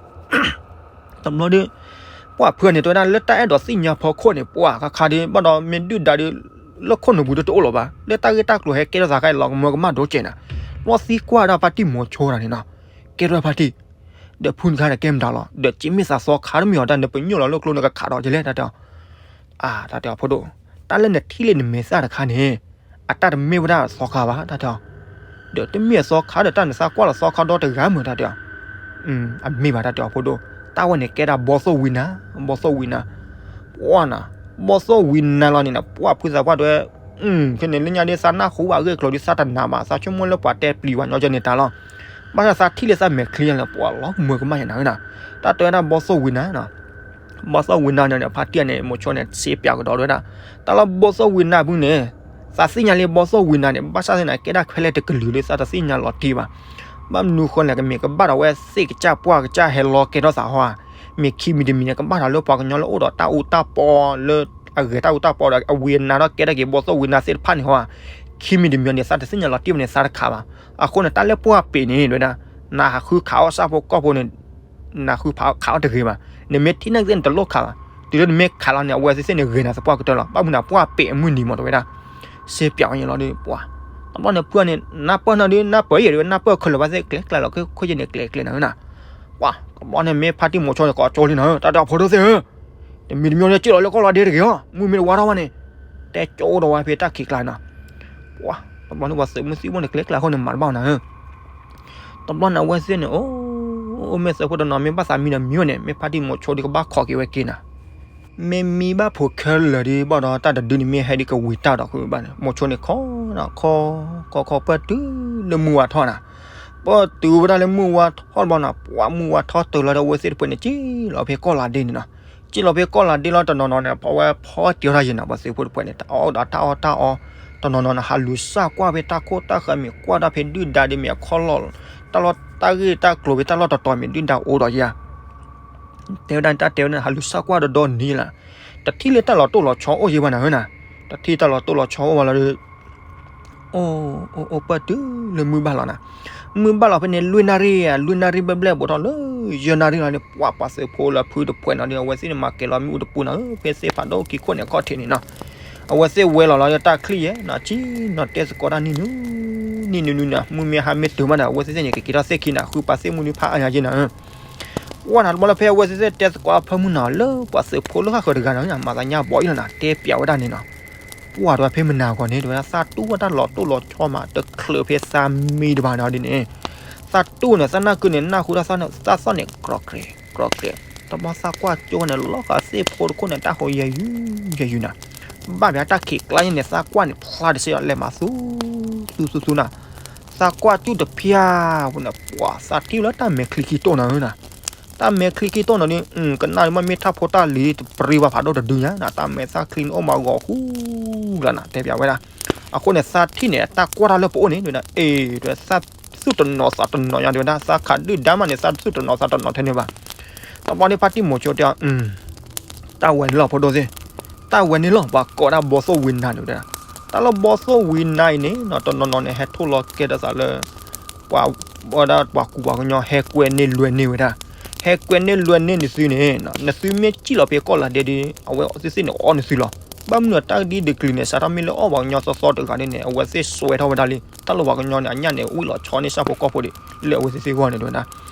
တဘျီဒီး ပှၤဖုန့ၣ် တဲဝဲဒၣ်လၢတၢ်အဲၣ်ဒိးသ့ၣ်ညါဖီခိၣ်န့ၣ် ပှၤခါခါဒီး ဘၣ်ဒီးမ့ၢ်ဒုၣ်ဒါဒီး လၢခိၣ်နူာ်ပူၤဒီးတအိၣ်လၢၤဘၣ်, လၢတၢ်ဂ့ၢ်တၢ်ကျိၤဟဲကဲထီၣ်သးခါအံၤ လီၤကမၢကမၣ်ဒိၣ်ကဲးနၤ, လီၤသံကွၢ်ဒၣ်ဖါတံၢ်မိၤဆိတဂၤန့ၣ်နီၤ, ကဲထီၣ်ဖါတံၢ်, ဒီးဖုတခါဒီးကဲမတၤလီၤ, ဒီးက့မ့ၢ်သးသီခါတမ့ၢ်အီၤ တၢ်နပညိၣ်လီၤလၢကျိနကခးဒီးကလဲၣ် တၢ်တဲအီၤ, အါ တၢ်တဲအီၤဖိဒိၣ်, တၢ်လၢနထံၣ်လၢနမဲာ်သၣ်တခါန့ၣ် အတၢ်တမ့ၢ်ဝဲဒၣ်သီခါဘၣ် တၢ်တဲအီၤ, ဒီးတမ့ၢ်အသီခါဒီး တၢ်နသးကွၢ်လီၤသီခါဒီတဂၤမုာ် တၢ်တဲအီၤ, အမ့ၢ်ဘၣ် တၢ်တဲအီၤဖိဒိၣ်, တၢ်ဝဲန့ၣ်ကဲဒၣ်ဘီသိၣ်ဝံနၤ, ဘီသိၣ်ဝံနၤ, ပှၤနၤ, ဘီသိၣ်ဝံနၤလီၤန့ၣ်နၤ ပှၤဖုသးပှၢ်တဲဝဲ, ဖဲန့ၣ်လၢညါဒ် သးနၢ်ဟူဘၣ်အဂ့ၢ်အကျိၤဒီး သးတနာ်ဘၣ် သးဆိကမိၣ်လၢပှၤတဲပျံၤဝဲညီကဲန့ၣ်တၢ်လီၤ, ဘၣ်ဆၣ်သးထံၣ်လၢသးမဲာ်ချံလၢ ပှၤလီၤမုာ်ကမၣ်ယဲၢ်နၤဧၢနၤ, တၢ်တဲဝဲဒၣ်ဘီသိၣ်ဝံနၤနီၤ ဘီသိၣ်ဝံနၤန့ၣ် ဖါတံၢ်န့ၣ် မိၤဆိန့ၣ် စ့ပၠးကဒီးဝဲဒၣ်, တၢ်လၢဘီသိၣ်ဝံနၤဖုန့ၣ်, သးသ့ၣ်ညါလံဘီသိၣ်ဝံနၤန့ၣ် ဘၣ်ဆၣ်သ့ၣ်န့ၣ် ကဲဒၣ်ခဲလၢာ်တကလုာ်လၢသးတသ့ၣ်ညါလီၤတံၢ်ဘၣ်, ဘၣ်မနုၤဃိလဲၣ် ကမ့ၢ်ကဘၣ်ဒီးဝဲသ့ၣ်ကစၢ်ပှၢ်ကစၢ်ဟဲလီၤကဲထီၣ်သးဟီဧါ, မ့ၢ်ခံမံၤတမံၤန့ၣ် ကဘၣ်ဒီးလၢပှၤကညီလၢအိၣ်ဒီးတၢ်အူတၢ်ပီလၢ အဂဲၤတၢ်အူတၢ်ပီဒီး အဝံအနါဒီးကဲထီၣ်က့ၤဘီသိၣ်ဝံနၤသ့ၣ်တဖၣ်န့ၣ်ဟီဧါ, ခံမံၤတမံၤန့ၣ် သးတသ့ၣ်ညါလီၤတံၢ်ဘၣ်န့ၣ် သးတခးဘၣ်, အဃိန့ၣ် တၢ်လၢပှၢ်ပ့ၤန့ၣ် တဝဲဒၣ်, နဟးဃုခးအီၣ်ဆၣ်ဖိကီၢ်ဖိန့ၣ် နဃုခးအီၣ်တဂ့ၤဘၣ်, နမ့ၢ်ထံၣ်န့ၣ်သ့ၣ်န့ၣ် တလိၣ်ခးဘၣ်, တုၤလၢနမ့ၢ်ခးလီၤန့ၣ် အဝဲသ့ၣ်သ့ၣ်န့ၣ်ဂ့ၤနၤသပှၢ်ကတၢၢ်လီၤ, ဘၣ်မနုၤနၤပှၢ်ပ့ၤအမုၢ်နံၤမး တဝဲဒၣ်, စ့ပၠးဝဲန့ၣ်လီၤဒီး ပှၤ, တဘျီန့ၣ်ဖုန့ၣ် နၢ်ပၢၢ်နီၤဒီး နၢ်ပၢၢ်ယဲၢ်ဒီး နၢ်ပၢၢ်ခဲလၢာ်ဘၣ်သ့ၣ် ကျဲကျဲလီၤ ခိၣ်ယဲၢ်န့ၣ်ကျဲကျဲနၤဧၢနၤ, ပှၤ, တဘျီန့ၣ်မ့ၢ်ဖါတံၢ်မိၤဆိန့ၣ် ကိးကၠိလံနၤဧၢ, တၢ်တဲအီၤဖိဒိၣ်သ့ၣ်ဧၢ တမံၤတမံၤန့ၣ် စ့ၢ်လီၤလၢကီၢ်လီၤဒ့တဂ့ၤအီၤ, မုၢ်မ့ၢ်တဝါထီၣ်ဘၣ်န့ၣ်, တဲကၠိဒီးဝဲဖဲတၢ်ခံးကျါနီၤ, ပှၤ, တဘျီန့ၣ်ပှၤသုးမုၢ်သံၣ်ဘိန့ၣ် ကျဲကျဲအဃိန့ၣ် မၤတဘၣ်နၤဧၢ, တဘျီန့ၣ်အဝဲသ့ၣ်န့ၣ် အိၣ်, အိၣ်မ့ၢ်သုးဖိတနီၤ မ့ၢ်ဘၣ်သးမံဒီးမံဝဲန့ၣ် မ့ၢ်ဖါတံၢ်မိၤဆိဒီးကဘၣ်ခိးက့ၤဝဲက့ၤနၤ, မ့ၢ်မံဘၣ်ဖိခဲလၢာ်ဒီး ဘၣ်ဒီးတၢ်တဒုန့ၣ် မ့ၢ်ဟဲဒ်ကဝံၤတၢ်ဒီးဃုဘၣ်န့ၣ် မိၤဆိန့ၣ် ခီ, ခီ, ခီ, ခီပၢၢ်တုၤလၢမုၢ်ဝါထီၣ်နၤ, ပၢၢ်တုၤဝဲဒၣ်လၢမုၢ်ဝါထီၣ်ဘျီနၤ ပှၤမုၢ်ဝါထီၣ်တုၤလီၤဒီး အဝဲသ့ၣ်တဖုန့ၣ် စ့ၢ်လီၤဖဲကီၢ်လၤဒ့န့ၣ်နီၤ, စ့ၢ်လီၤဖဲကီၢ်လၤဒ့လီၤ တနီၤနီၤန့ၣ် ဖဲဝဲဖီတံၤထီၣ်ယဲၢ်နၤ ပှၤသုးဖိတဖုန့ၣ် တၢ်အီၣ်ဒီးတၢ်အီၣ်တၢ်အီ, တနီၤနီၤန့ၣ် ဟးလူၤစၢ်ကွၢ်ဖဲတၢ်ခိၣ်တၢ်ဃၢၤမ့ၢ်ကွၢ်တၢ်ဖဲဒုၣ်ဒါဒ်မ့ၢ်အခီၣ်လီၢ်, တၢ်လီၢ်တၢ်ဂ့ၢ်တၢ်ကျိၤဖဲတၢ်လီၢ်တတီၤမ့ၢ်ဒုၣ်ဒါအိၣ်ဒီးယၤ တဲဝဲဒၣ်တၢ်တဲဝဲန့ၣ် ဟးလူၤစၢ်ကွၢ်ဒီးဒီနံၤလီၤ, တထံၣ်လၢတၢ်လီၤတိၢ်လီၤဆီအိၣ်ယဲၢ်ဘၣ်နၤဧၢနၤ, တထံၣ်တၢ်လီၤတိၢ်လီၤဆီအိၣ်ဘၣ်လီၤဒီး အိၣ်, အိၣ်, အိၣ်ပၢၢ်တုၤလၢမုၢ်ဘၣ်လီၤနၤ, မုၢ်ဘၣ်လီၤဖဲန့ၣ် လွံၢ်နၣ်ရံၣ်ဧါ လွံၢ်နၣ်ရံၣ်ဘျဲၣ်ဘျဲၣ်ဘူးထီၣ်လၢ ယဲၢ်နၣ်ရံၣ်လီၤန့ၣ် ပှၤပှၤသုးဖိလၢဖုတဖုန့ၣ်ဒီး အဝဲသ့ၣ်န့ၣ် မၤကဲၤလီၤမ့ၣ်အူတပူၤနၤဧၢ ဖဲသ့ၣ်ဖးဒိၣ်ခံခိၣ်န့ၣ် အခီၣ်ထံးန့ၣ်နီၤ, အဝဲသ့ၣ်ဝဲလီၤလီၤတၢ်ချံၣ်ယဲၢ်နၤ ဆ့ၣ်နီၤတဲသကိးတၢ်နံၣ်နုၤ, နံၣ်နုၤနုၤနၤ မုၢ်မ့ၢ်ဟါမ့ၢ်တုၤမးဒီး အဝဲသ့ၣ်သ့ၣ်န့ၣ် ကက့ၤထီၣ်သ့ၣ်ခံနၤ ဃုပာ်သ့ၣ်မုၢ်နံၤဖးအါညါယဲၢ်နၤဧၢ ပှၤနၤတဘျီလၢဖဲအဝဲသ့ၣ်သ့ၣ်တဲသကိးအဖၢမုၢ်နၤ လၢပှၤသုးဖိလၢဃၣ်ဃၢၤတဂၤနၤ မၤသးညါဘီအံၤလီၤနၤ တဲပျးဝဲဒၣ်န့ၣ်နီၤ, ပှၤတဝဲဖဲမနၤဂီၤန့ၣ် တဝဲဒၣ်သးတူၢ်ဝဲတၢ်လီၤတိၢ်လီၤဆီမး တချုးဖဲသးမံတဘၣ်နီၤဒ်န့ၣ်, သးတူၢ်န့ၣ် သးနၢ်ကုန့ၣ် နၢ်ဟူဒၣ်သးန့ၣ် သးသီၣ်န့ၣ် ကြီကြဲးကြီကြဲး, တဘျီသးကွၢ်ကၠိန့ၣ် လီၤဃာ်သ့ၣ်ဖိတခိၣ်န့ၣ် တၢ်ဟိယဲၢ်ယူၢ်ယဲၢ်ယူၢ်နၤ, ဘၣ်ပှၤတၢ်ခံးကျါန့ၣ် သးကွၢ်န့ၣ်ဖျါတစဲးဒီး လဲၤမၤသူ သူသူသူနၤ, သးကွၢ်ကူၣ်တဖၠၣ်ပူၤန့ၣ် ပှၤသးထံၣ်လၢတၢ်မဲာ်ချံခံတိၢ်နၤဧၢနၤ, တၢ်မဲာ်ချံခံတိၢ်နၤဒီး ကနၣ်ဒုးမ့ၢ်မ့ၢ်ထၣ်ဖိတၢ်လံၤတပြံဘၣ်ဖးဒိၣ်တဒုညါနၤ, တၢ်မဲာ်သၣ်ချံန့ၣ်အိၣ်မးဂီၤဃူလၢ်နၤ တဲပၠးဝဲဒၣ်. အဃိန့ၣ် သးထံၣ်န့ၣ် တၢ်ကွၢ်တၢ်လၢပအိၣ်န့ၣ် တဲဝဲဒၣ်အ့ၣ် တဲဝဲ သးသူၣ်တနီၤသးတနီၤညါ တဲဝဲဒၣ် သးခးဒုၣ်ဒါမးန့ၣ် သးသူၣ်တနီၤသးတနီၤထဲန့ၣ်ဘၣ်. တဘျီန့ၣ်ဖါတံၢ်မိၤဆိတဲအီၤ တၢ်ဝဲန့ၣ်လီၤ ဖိဒိၣ်သ့ၣ်, တၢ်ဝဲန့ၣ်လီၤ ပှၤကိးဒၣ်ဘီသိၣ်ဝံနါန့ၣ်ဝဲဒၣ်. တၢ်လၢဘီသိၣ်ဝံနါအံၤန့ၣ် တနီၤနီၤန့ၣ် ဟဲထိၣ်လီၤကဲထီၣ်သးလၢ ပှၤဝဲဒၣ်ပှၤကူပှၤကညီဟဲကွဲန့ၢ်လွဲန့ၢ်ဝဲဒၣ်, ဟဲကွဲန့ၢ်လွဲန့ၢ်နသုန့ၣ် နသုမ့ၢ်စံၣ်လီၤဖဲကီၢ်လၤဒဲဒီး အဝဲသ့ၣ်န့ၣ်အီနသုလီၤ. ဘၣ်မနုၤတၢ်ဒ်တကျံၤန့ၣ် စးထီၣ်မ့ၢ်လၢအီၣ်ပှၤကညီသီသီတဂၤန့ၣ် အဝဲသ့ၣ်စွဲထီၣ်ဝဲဒၣ်လံ တၢ်လၢပှၤကညီန့ၣ် အညၣ်န့ၣ် ဝံၣ်လီၤဆီန့ၢ်ဆၣ်ဖိကီၢ်ဖိဒီး လၢအဝဲသ့ၣ်သ့ၣ်ဂီၢ်န့ၣ် တဲဝဲဒၣ်.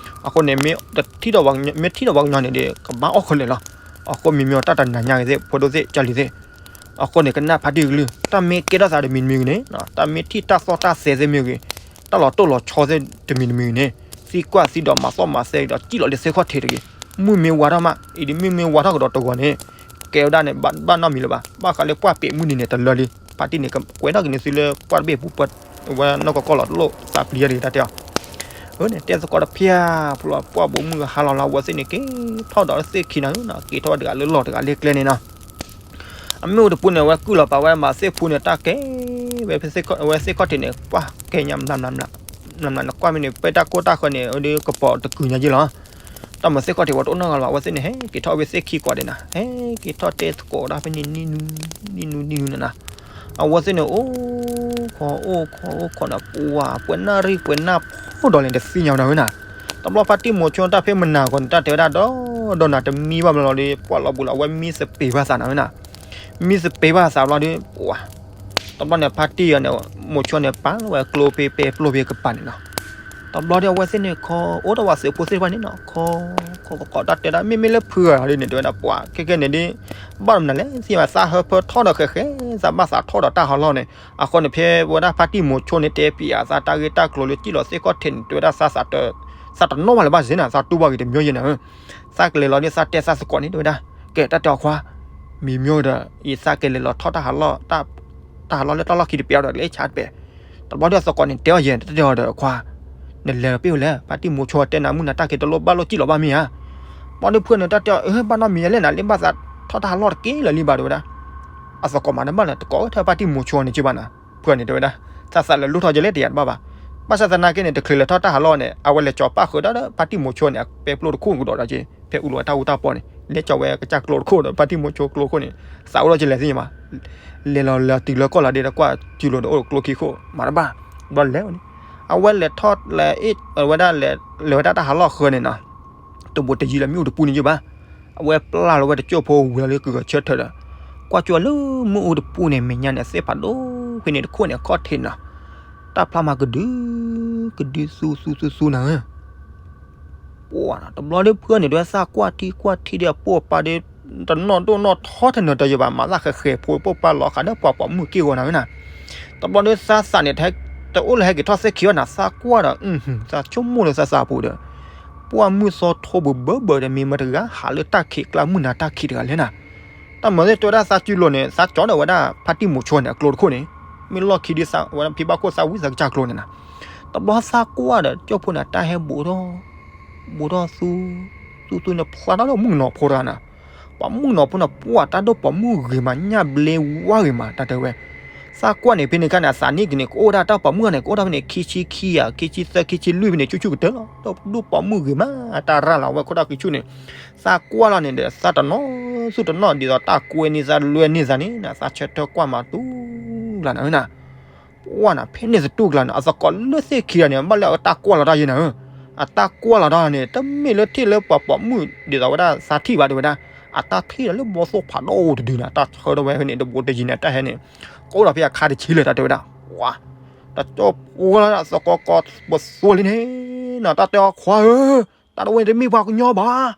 အဃိန့ၣ် မ့ၢ်ထံၣ်ဒီးပှၤကညီန့ၣ်ဒီး ကဘၣ်အီၣ်ခဲလၢာ်လီၤ. အဃိမ့မ့ၢ်တၢ်တနၤညါက့ၤသ့ၣ် ဖိဒိၣ်သ့ၣ် ကၢ်လံၤသ့ၣ် အဃိန့ၣ် ကနၣ်ဖါတံၢ်ကလုၢ် တၢ်မ့ၢ်ကဲထီၣ်သးတမံၤတမံၤဂ့ၤန့ၣ် တၢ်မ့ၢ်ထံၣ်တၢ်သီၣ်တၢ်သဲသ့ၣ်မ့ၢ်ဂ့ၤ တၢ်လီၤတိၢ်လီၤဆီသ့ၣ်တမံၤတမံၤဂ့ၤန့ၣ် သံကွၢ်သံဒီးမၤသီၣ်မၤသဲဒီး စံၣ်လီၤလၢသ့ၣ်ခီၣ်ထံးတဂ့ၤ. မုၢ်မ့ၢ်ဝါထီၣ်မး အံၤဒ်မုၢ်မ့ၢ်ဝါထီၣ်ကဒီးတဂီၤန့ၣ် ကဲဝဲဒၣ်န့ၣ် ဘၣ်နီတမံၤလၢၤဘၣ်. ဘၣ်ဃးလၢပှၢ်ပဲာ်မုၢ်နံၤန့ၣ် တလၢလံ. ဖါတံၢ်န့ၣ် ကကွဲးထီၣ်က့ၤန့ၢ်သုလၢပှၢ်တဘ့ၣ်ပူၤ ဝဲနီၢ်ကီၢ်ကီၢ်လီၤတလိၣ်သးပျံၤတဂ့ၤ တၢ်တဲအီၤ အန့ၣ် တဲသကိးတဖၣ် ပှၢ်ဘိးမုၢ်ဟါလီၤလီၤ အဝဲသ့ၣ်န့ၣ် က့ၤထီၣ်ဒီးသ့ၣ်ခံနၤဧၢနီၤ က့ၤထီၣ်ဝဲတဂၤလၢလီၢ်တဂၤလၢကျဲန့ၣ်နီၤ. အမ့ၢ်အိၣ်တပူၤန့ၣ် အဝဲကုၢ်လီၤပာ်ဝဲမၤသ့ၣ်ဖူန့ၣ် တၢ်ကဲဝဲဖဲသ့ၣ်ခီၣ်ထံးန့ၣ် ပှၢ်ကဲညါမျးမျး နကွၢ်မ့ၢ်န့ၣ် ပှဲၤတၢ်ကိၢ်တၢ်ဃၢၤန့ၣ် ဒ်ကပီၤတကုၤညါယ့ၢ်လီၤ. တၢ်မၤသ့ၣ်ခီၣ်ထံးဝဲတအိၣ်နီတဂၤလၢၤဘၣ် အဝဲသ့ၣ်န့ၣ် ဟဲက့ၤထီၣ်ဝဲသ့ၣ်ခံကွၢ်ဒဲးနၤ ဟဲက့ၤထီၣ်တဲသကိးဒၣ်ဖဲန့ၣ် နံၤနူနံၤနူနံၤနူနၤ အဝဲသ့ၣ်န့ၣ် အိၣ်ခိးအိၣ်ခိးအိၣ်ခိးန့ၣ် ပှၢ်ပှဲၤနၣ်ရံၣ်ပှဲၤနၣ်ဖိဒီးလဲၣ် တသ့ၣ်ညါဝဲနၤဧၢနၤ. တဘျီဖါတံၢ်မိၤဆိတၢ်ဖဲမနၤအဂီၢ်န့ၣ် တၢ်တဲဝဲဒၣ်ဒီး ဒီးနၤတမံဘၣ်မးလီၤဒီး ပှၢ်လီၤဘူးလီၤ အဝဲမံသပ့ၤဘၣ်သးနၤဧၢနၤ မံသပ့ၤဘၣ်သးဘျီဒီး ပှၢ် တဘျီန့ၣ် ဖါတံၢ်အီၤန့ၣ် မိၤဆိန့ၣ် ပာ်လီၤဝဲကျိဖဲပဲပျိၢ်ဖဲကပၤန့ၣ်နီၤ. တဘျီဒီး အဝဲသ့ၣ်န့ၣ် ခိးအိၣ်ဒီးဝဲသုးဖိသ့ၣ်တဖၣ်န့ၣ်နီၤ ခိးခိးခိးခိး တၢ်တဲဒၣ် မ့မ့ၢ်လၢဖုဂၤဒ်န့ၣ် တဲဝဲဒၣ် ပှၢ်ခဲကဲန့ၣ်ဒ် ဘၣ်မနုၤလဲၣ် သ့ၣ်ညါသးဟၢဖၢထီၣ်ဒီးဃဲးဃဲး သးဘၣ်သးထီၣ်ဒီးတၢ်ဟးလီၢ်န့ၣ် အဃိန့ၣ် ဖဲဝဲဒၣ်ဖါတံၢ်မိၤဆိန့ၣ် တဲပျးသးတၢ်ဂ့ၢ်တၢ်ကျိၤလၢစံၣ်လီၤသ့ၣ်ခီၣ်ထံးန့ၣ် တဲဝဲဒၣ် သးတနီၣ်ဘၣ်လၢၤဘၣ်စ့ၢ်နၤ သးတူၢ်ဘၣ်ဂ့ၤတမံၤယဲၢ်နၤဧၢ သးကလဲၤလီၤဒ်သးတဲသးသကိးန့ၣ် တဲဝဲဒၣ် ကဲတၢ်တဲအီၤခွါ မံၤမံၤဒီး ယသးကလဲၤလီၤထီၣ်တၢ်ဟးလီၢ် တၢ်ဟးလီၢ်လၢတၢ်လီၢ်ခံတပျးဒီး လၢဆါတပဲာ် တဘျီဒီးသကိးန့ၣ် တဲအီၤယဲၢ် တၢ်တဲအီၤဒီးခွါ နလဲၤလီၤပ့ၢ်ဝဲလဲၣ် ဖါတံၢ်မိၤဆိတဲနၤမုၢ်နၤတၢ်က့ၤတလိၣ်ဘၣ်လိၣ်စံၣ်လီၤဘၣ်မ့ၢ်ဧါ. ဘျီဒီးဖုန့ၣ် တၢ်တဲအီၤ အၢ ဘၣ်နီတမံၤယဲၢ်လဲၣ်နၤ လၢဘၣ်သးထီၣ်တၢ်ဟးလီၢ်တက့ၢ်လၢၤလံဘၣ် တဲဝဲဒၣ် အသကိးမၤတဘၣ်လၢၤ တကိးဝဲထဲဖါတံၢ်မိၤဆိန့ၣ်က့ဘၣ်နၤ ဖုန့ၣ် တဲဝဲဒၣ် သးသးလဲၤလိၣ်ထီၣ်ကလဲၣ်တယၤတဘၣ်ဘၣ် ဘၣ်ဆၣ်သနာ်က့န့ၣ် တချုးလဲၤထီၣ်တၢ်ဟးလီၢ်န့ၣ် အဝဲလဲၤကၠီၤပၣ်ဃုာ်ဒီး ဖါတံၢ်မိၤဆိန့ၣ် အပဲပျိၢ်တခိၣ်ကဒီးဒီးက့ ဖဲအူလီၤဝဲတၢ်အူတၢ်ပီၢ်န့ၣ် လဲၤကၠီၤဝဲကစၢ်ကျိတခိၣ်ဒီး ဖါတံၢ်မိၤဆိကျိခိၣ်န့ၣ် သးအိၣ်ထီၣ်ကလဲၤသ့ၣ်ညါဘၣ် လဲၤလီၤလၢတုၤလၢကီၢ်လီၤဒ့ဒီးကွၢ်စုလိၤဒီးအိၣ်ကျိခံခိၣ် မၤတဘၣ် ဘျီလဲၤဝဲန့ၣ် အဝဲလဲၤထီၣ်လဲၤအ့ၣ်ဝဲဒၣ် လဲၤဝဲဒၣ်တၢ်ဟးလီၢ်ဃၢၤန့ၣ်နီၤ တဘူးတယံၤလၢမ့ၣ်အူတပူၤန့ၣ်ယဘၣ် အဝဲပျၢ်လီၤဝဲတကၠိၢ်ဖိဝံၤလီၤလၢကဂဲၤဆၢထၢၣ်ဒီး ကွၢ်ကၠိလၢမ့ၣ်အူတပူၤန့ၣ် မဲာ်ညါန့ၣ် သ့ၣ်ဖးဒိၣ်ဖဲန့ၣ်တခိၣ်န့ၣ် အခီၣ်ထံးနီၤ တၢ်ဖျါမးကဒု ကဒုသူသူသူသူနၤဧၢ ပှၢ်တဘျီဒီးဖုန့ၣ် ဒ်သးကွၢ်ထံကွၢ်ထံဒီးအပိၢ်အပၢ်ဒီး တနီၣ်ဒိၣ်နီၣ်ထီထဲနၢၤတယဘၣ် မၤသးဃဲးဃဲးဖိပိၢ်ပၢ်လီၤဃာ်ဒီးပှၤပိာ်မုၣ်က့ၢ်ဂီၤနၤဧၢနၤ တဘျီဒီးသးသးန့ၣ် တအိၣ်လၢဟဲက့ၤထီၣ်သ့ၣ်ခံဘၣ်နၤ သးကွၢ်ဒီး သးဆိကမိၣ်လၢသးသးပူၤဒီး ပှၢ်မုၢ်သီထိဘၢဘၢဘၢဒီး မ့ၢ်မတၤတဂၤဟးလၢတၢ်ခံးကျါမုၢ်နၤတၢ်ခံးတဂၤလဲၣ်နၤ တၢ်မၤသ့ၣ်တဲဝဲဒၣ်သးစုလိၤန့ၣ် သးကၠီဒီးဝဲဒၣ်ဖါတံၢ်မိၤဆိန့ၣ် အကျိတခိၣ်န့ၣ် မ့ၢ်လီၢ်ခံဒ်သးဝဲဒၣ်ဖံဘၣ်ခိၣ်သးဝံသးကစၢ်ကျိန့ၣ်နၤ တဘျီသးကွၢ်ဒီးကၠိၢ်ဖိန့ၣ် တၢ်ဟဲဘူးထီၣ် ဘူးထီၣ်သူ သူသူန့ၣ်ဖျါထီၣ်လၢမုၣ်ကနီၤဖိတဂၤနၤ ပှၤမုၣ်ကနီၤဖိန့ၣ် ပှၢ်တၢ်ဒိၣ်ပိာ်မုၣ်ဂ့ၤမး ညၣ်ဘျ့ဝါဂ့ၤမး တၢ်တဲဝဲ သးကွၢ်န့ၣ် ဖဲန့ၣ်ခါန့ၣ် အသးနံၣ်က့ၤန့ၣ် ကအိၣ်ဒၣ်တၢ်ပိာ်မုၣ်န့ၣ် ကအိၣ်ဒၣ်ဖဲန့ၣ် ခံဆံခံယၤ ခံဆံသၢ ခံဆံလွံၢ်ဖဲန့ၣ် ဆူၣ်ဆူၣ်ကတၢၢ်လီၤ တၢ်ဒိၣ်ပိာ်မုၣ်ဂ့ၤမး တၢ်ရၢ်လီၤဝဲခိၣ်တၢ်ဃံဆူၣ်န့ၣ် သးကွၢ်လီၤန့ၣ်ဒီး သးတနီၣ်သူၣ်တနီၣ် ဒ်သိးတၢ်ကွဲန့ၢ်သးလွဲန့ၢ်သးန့ၣ် သးဆၢထၢၣ်ကွၢ်မးတူၢ်လၢနၤဧၢနၤ ပှၢ်နၤ ဖဲန့ၣ်သတူၢ်ကလာ်န့ၣ် အသကိးလၢသ့ၣ်ခံဂၤန့ၣ် ဘၣ်လၢအတၢ်ကွၢ်လီၤတၢ်ယဲၢ်နၤဧၢ, အတၢ်ကွၢ်လီၤတၢ်န့ၣ် တမ့ၢ်လၢထံၣ်လၢပှၤပိာ်မုၣ်ဒ်သိးဝဲဒၣ်သးထံၣ်ဘၣ်တဲဝဲဒၣ်, အတၢ်ထံၣ်ဒီးလၢဘီသိၣ်ဖးဒိၣ်တဒုန့ၣ် တၢ်ဆၢထၢၣ်ဝဲဖဲန့ၣ် တဘိတယံၤန့ၣ် တၢ်ဟဲန့ၣ် ကိးဒီးဖဲအခါတဆံလၢာ်တၢ်တဲဝဲဒၣ်, ပှၤ တကၠိၢ်ပှၢ်လၢအသကိးကီးပသိလံန့ၣ် တၢ်တဲအီၤခွါဧၢ, တၢ်တဝဲန့ၣ်တမ့ၢ်ပှၤကညီဘၣ်